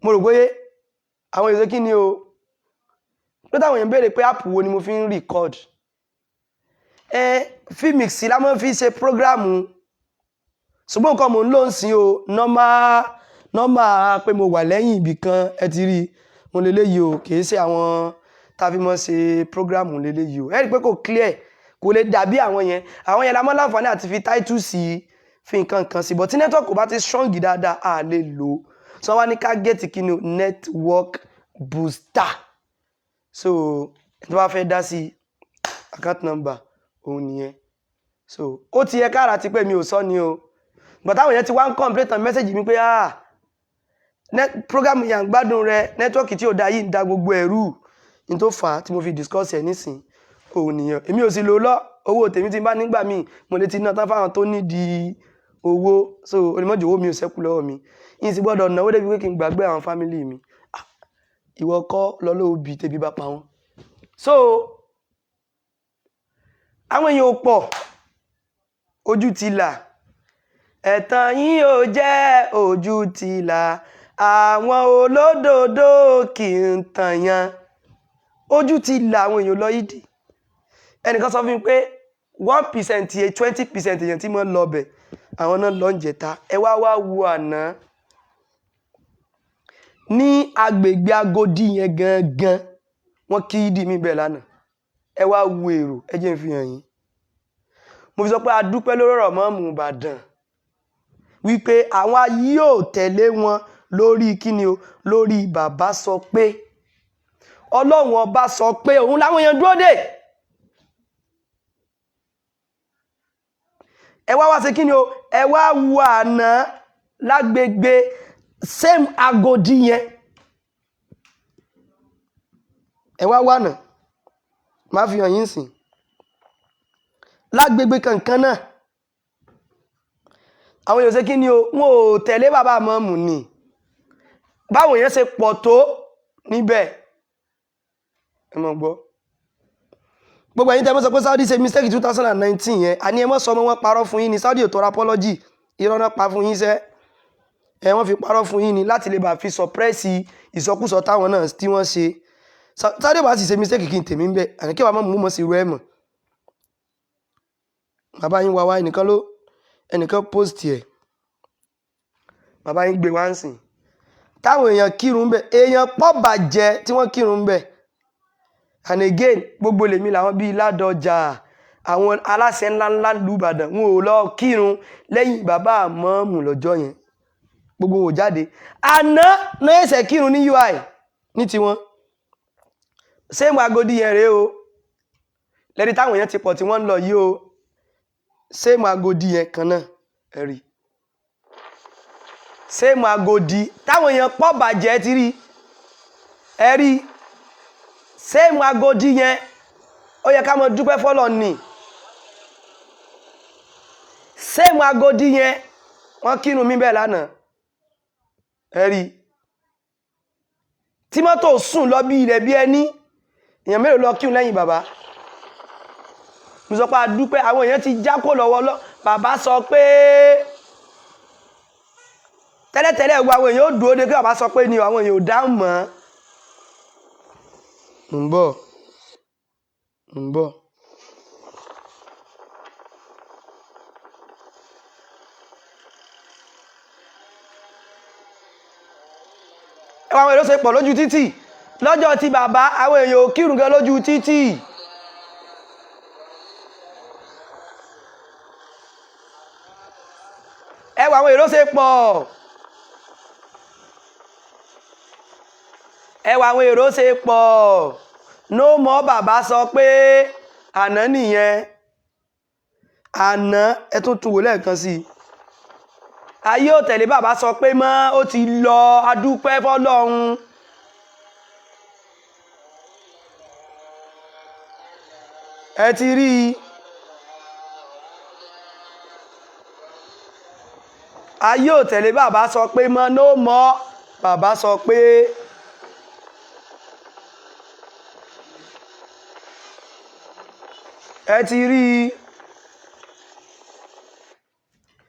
Speaker 1: Mo rò pé àwọn èèyàn ṣe kí ni o, pé táwọn èèyàn béèrè pé app wo ni mo fi ń record. Ẹ vMix la máa fi ṣe program, ṣùgbọ́n nǹkan mò ń lò ń sìn o, normal normal pé mo wà lẹ́yìn ibì kan, ẹ ti rí i mo lè léyìí o. Kì í ṣe àwọn tá a fi mọ́ ṣe program lélẹ́yìí o. Ẹ rí i pé kò clear, kò lè dàbí àwọn yẹn. Àwọn yẹn la mọ́ láǹfààní àti fi title sí, fi nǹkan kan sí, but tí network kò bá ti strong dáadáa, a lè lò ó. So wọ́n wá ní ká get kí ni o, network booster. So ẹni tó bá fẹ́ dá sí, account number òun nìyẹn. So ó ti yẹ kára ti pé mi ò sọ ni o, but táwọn yẹn ti wá ń complain tán, message mi pé ah, Program yà ń gbádùn rẹ. Network tí ò da yìí ń da gbogbo ẹ̀rú ní tó fà á tí mo fi discuss ẹ̀ nísìn òun nìyẹn. Èmi ò sì lò lọ owó tèmi tí n bá nígbà míì, mo lè ti ná tán fáwọn tó nídìí owó, so onímọ̀jọ̀ owó mi ò ṣẹ́kù lọ́wọ́ mi. Yìí sì gbọ́dọ̀ náwó débi pé kí n gbàgbé àwọn family mi. Ah, ìwọ kọ́ lọ́lọ́wọ́ bíi tẹ̀bí bá pa wọ́n. So àwọn èèyàn ò pọ̀, ojú ti là, ẹ̀tàn yín ò jẹ́ ojú ti là, àwọn olódodo kì í tàn yan. Ojú ti là, àwọn èèyàn lọ yídì. Ẹnìkan sọ fún mi pé 1%, 20% èèyàn tí mo ń lọ bẹ̀, àwọn náà lọ ń jẹta. Ẹ wá wá wo àná ní agbègbè Agodi yẹn gangan, wọ́n kí yídì mi bẹ́ẹ̀ lánàá. Ẹ wá wo èrò, ẹ jẹ́ n fi hàn yín. Mo fi sọ pé a dúpẹ́ lórí ọ̀rọ̀ mọ́ọ̀mù Ìbàdàn wípé àwọn ayé ò tẹ̀lé wọn lórí kíni o, lórí bàbá sọ pé Ọlọ́run ọba sọ pé òun làwọn èèyàn dúró dè. Ẹ wá wá ṣe kíni o, ẹ wá wo àná lágbègbè same Agodi yẹn, ẹ wá wà náà, má fi hàn yín sìn lágbègbè kankan náà. Àwọn èèyàn ṣe kí ni o, wọn ò tẹ̀lé bàbá mọ́mù ni. Báwọn èèyàn ṣe pọ̀ tó níbẹ̀, ẹ mọ̀ gbọ́. Gbogbo ẹ̀yin tẹ́ mọ́ sọ pé Saudi ṣe mistake 2019 yẹn, àní ẹ mọ́ sọ ọmọ wọn parọ́ fún yín ni. Saudi ò tọrọ apology, irọ́ náà pa fún yín sẹ́ ẹ, wọ́n fi parọ́ fún yín ni láti lè bá fi suppress ìsọkúsọ táwọn náà tí wọ́n ṣe. Saudi ò bá sì ṣe mistake kí n tèmi ń bẹ̀, àní kí wàá mọ̀ mú mọ̀ sí irú ẹ̀ mọ̀. Bàbá yín wá wá, ẹnìkan ló ẹnìkan post ẹ̀, bàbá yín gbé wá ń sìn táwọn èèyàn kírun bẹ̀, èèyàn pọ̀ bàjẹ́ tí wọ́n kírun bẹ̀. And again, gbogbo lèmi làwọn bíi Ládọjà, àwọn aláṣẹ ńláńlá lu Ìbàdàn, wọn ò lọ kírun lẹ́yìn bàbá àmọ́ọ̀mù lọ́jọ́ yẹn, gbogbo wọn ò jáde. Àná náà ẹsẹ̀ kírun ní UI ní tiwọn. Same Agodi yẹn rèé o, lẹ́ni táwọn èèyàn ti pọ̀ tí wọ́n ń lọ yìí o. Same Agodi yẹn kan náà, ẹ rí same Agodi táwọn èèyàn pọ̀ bàjẹ́ ti rí, ẹ rí same Agodi yẹn. Ó yẹ ká mọ dúpẹ́ fọ́lọ́ ni. Same Agodi yẹn, wọ́n kírun mi bẹ́ẹ̀ lánàá, ẹ rí tí mọ́tò sùn lọ bí ilẹ̀ bí ẹni. Èèyàn mélòó lọ kírun lẹ́yìn bàbá? Mo sọ pé a dúpẹ́, àwọn èèyàn ti já kó lọ́wọ́ lọ. Bàbá sọ pé tẹ́lẹ̀tẹ́lẹ̀ gbogbo àwọn èèyàn ó dúró de pé bàbá sọ pé ni àwọn èèyàn ò dáhùn mọ́. Mò ń bọ̀, mò ń bọ̀. Ẹ wá àwọn èrò ṣe pọ̀ lójú títì lọ́jọ́ tí bàbá, àwọn èèyàn ò kírun gan lójú títì. Ẹ wá àwọn èrò ṣe pọ̀, ẹ wá àwọn èrò ṣe pọ̀. No more bàbá sọ pé àná nìyẹn, àná ẹ tún tún wò lẹ́ẹ̀kan sí i. Ayé ò tẹ̀lé bàbá sọ pé mọ́, ó ti lọ, adúpẹ́ fọlọ́run. Ẹ ti rí i. Ayé ò tẹ̀lé bàbá sọ pé mọ́, no more bàbá sọ pé. Ẹ ti rí i.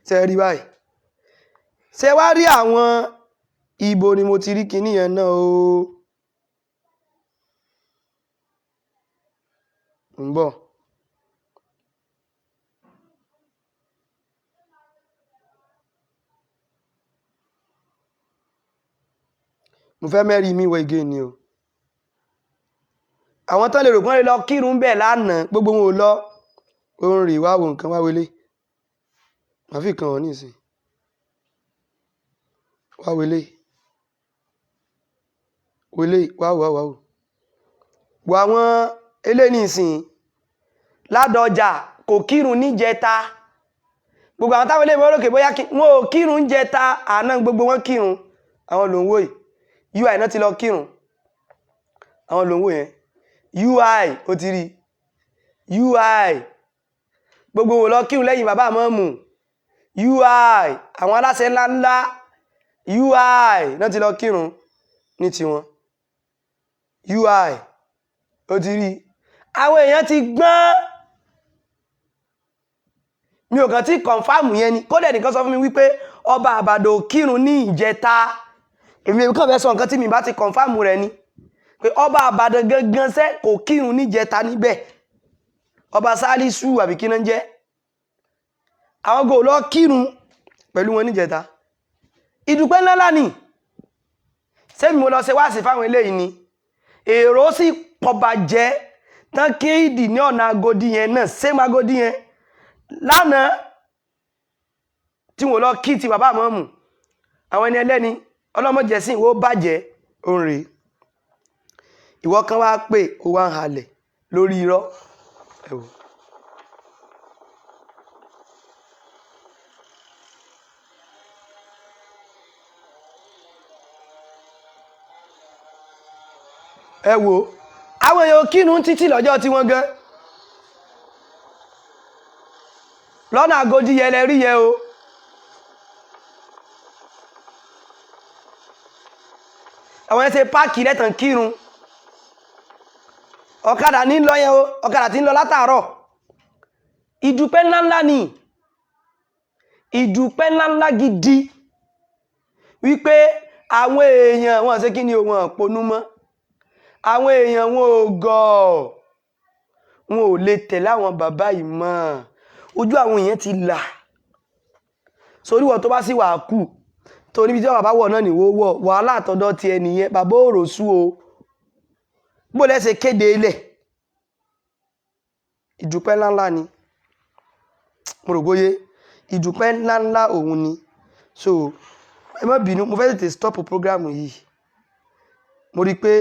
Speaker 1: Ṣe rí báyìí? Ṣe wá rí àwọn ibo ni mo ti rí kinní yẹn náà o. Ń bọ̀. Mo fẹ́ mẹ́rin mi wọ again ni o. Àwọn tán lè rò pọ́n lè lọ kírun bẹ́ẹ̀ lánàá, gbogbo wọn ò lọ. Ó ń rè wá wo nǹkan wá wọlé. Màá fi kan ọ̀ nísìnyí. Wá wọlé. Wọlé wá wá wá wò. Wo àwọn eléyìí nísìnyí. Ládọjà kò kírun níjẹta. Gbogbo àwọn táwọn eléyìí mọ́ lókè bóyá wọn ò kírun níjẹta, àná gbogbo wọn kírun. Àwọn ló ń wò yìí, UI náà ti lọ kírun. Àwọn ló ń wò yẹn, UI. Ó ti rí UI, gbogbo wò lọ kírun lẹ́yìn bàbá àmọ́mù UI, àwọn aláṣẹ ńláńlá UI náà ti lọ kírun ní tiwọn. UI, ó ti rí. Àwọn èèyàn ti gbọ́n. Mi ò kàn tí confirm yẹn ni. Kódà ẹnìkan sọ fún mi wípé ọba àbàdàn ò kírun ní ìjẹta. Èmi kàn fẹ́ sọ nǹkan tí mi bá ti confirm rẹ̀ ni pé ọba àbàdàn gangan sẹ́ kò kírun níjẹta níbẹ̀. Ọba Sálísù àbí kí náà ń jẹ́, àwọn gò lọ kírun pẹ̀lú wọn níjẹta. Ìdúpẹ́ ńláńlá ni. Sẹ́mi mo lọ ṣe wáàsí fáwọn eléyìí ni. Èrò sì pọ̀ bàjẹ́ tán kéèdì ní ọ̀nà Agodi yẹn náà, sẹ́mi Agodi yẹn lánàá tí wọ́n lọ kí ti bàbá àmọ́mù. Àwọn ẹni ẹlẹ́ni ọlọ́mọjẹsìn ìwọ bàjẹ́ òun rèé. Ìwọ kan wá pé ó wá ń halẹ̀ lórí irọ́. Ẹ wò. Ẹ wo àwọn èèyàn kírun títí lọ́jọ́ tí wọ́n gan lọ́nà Agodi yẹn lẹ rí yẹn o. Àwọn ẹsẹ̀ páàkì lẹ́tàn kírun. Ọ̀kadà ní lọ yẹn o, ọ̀kadà tí ń lọ látàárọ̀. Ìdúpẹ́ ńláńlá ni, ìdúpẹ́ ńláńlá gidi wípé àwọn èèyàn wọn ṣe kí ni o, wọn ponú mọ́. Àwọn èèyàn wọn ò gọ̀, wọn ò lè tẹ̀lé àwọn bàbá yìí mọ́. Ojú àwọn èèyàn ti là sórí wọn. Tó bá sì wà kù tó níbi tí bàbá wọ̀ náà nìwó wọ̀, wàhálà àtọ̀dọ̀ tiẹ̀ nìyẹn. Bàbá ò rò sú o, bó lẹ́sẹ̀ kéde ilẹ̀. Ìdúpẹ́ ńláńlá ni. Mo rò bóyé ìdúpẹ́ ńláńlá òun ni. So ẹ má bínú, mo fẹ́ tètè stop program yìí. Mo rí i pé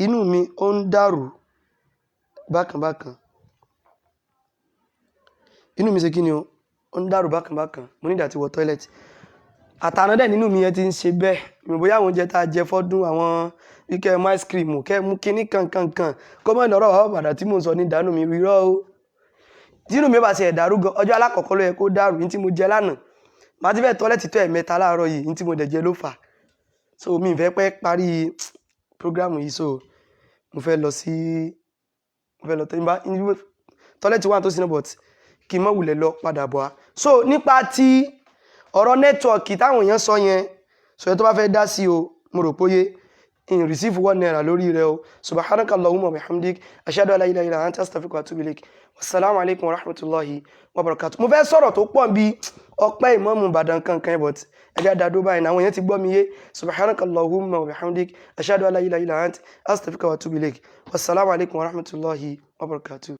Speaker 1: inú mi ó ń dàrú bákan bákan. Inú mi ṣe kí ni o, ó ń dàrú bákan bákan. Mo ní ìdá tí wọ toilet. Àtàná dẹ̀ nínú mi yẹn ti ń ṣe bẹ́ẹ̀. Mi ò bóyá àwọn oúnjẹ tá a jẹ fọ́dún, àwọn bí kẹ́ ẹ mú ice cream, kẹ́ ẹ mú kinní kankankan, kó mọ̀ lọ́rọ̀ bàbá bàdà tí mò ń sọ ní ìdánù mi rírọ́ o. Tí inú mi bá ṣe ẹ̀dàrú gan, ọjọ́ alákọ̀ọ́kọ́ ló yẹ kó dàrú. Ní tí mo jẹ lánàá, màá ti fẹ́ toilet tó ẹ̀mẹ́ta láàárọ̀ yìí. Ní tí mo dẹ̀ jẹ ló fà. So mi ì fẹ́ pẹ́ parí program yìí, so mo fẹ́ lọ sí, mo fẹ́ lọ toilet wà tó sí náà, but kí n má wulẹ̀ lọ padà bọ̀ wá. So nípa ti ọ̀rọ̀ network táwọn èèyàn sọ yẹn, sọ yẹn, tó bá fẹ́ dá sí o, mo rò póyé in receive ₦1 lórí rẹ o. Subhanaka allahumma wa bihamdik, ashhadu an la ilaha illa anta, astaghfiruka wa atubu ilaik. Wasalaamu alaykum wa rahmatulahi wa barakatuh. Mo fẹ́ sọ̀rọ̀ tó pọ̀ bí ọpẹ́ ìmáàmù Ìbàdàn kankan, but ẹjẹ́ àdàdo báyìí náà. Àwọn èèyàn ti gbọ́ mi yé. Subhanaka allahumma wa bihamdik, ashhadu an la ilaha illa anta, astaghfiruka wa atubu ilaik. Wasalaamu alaykum wa rahmatulahi wa barakatuh.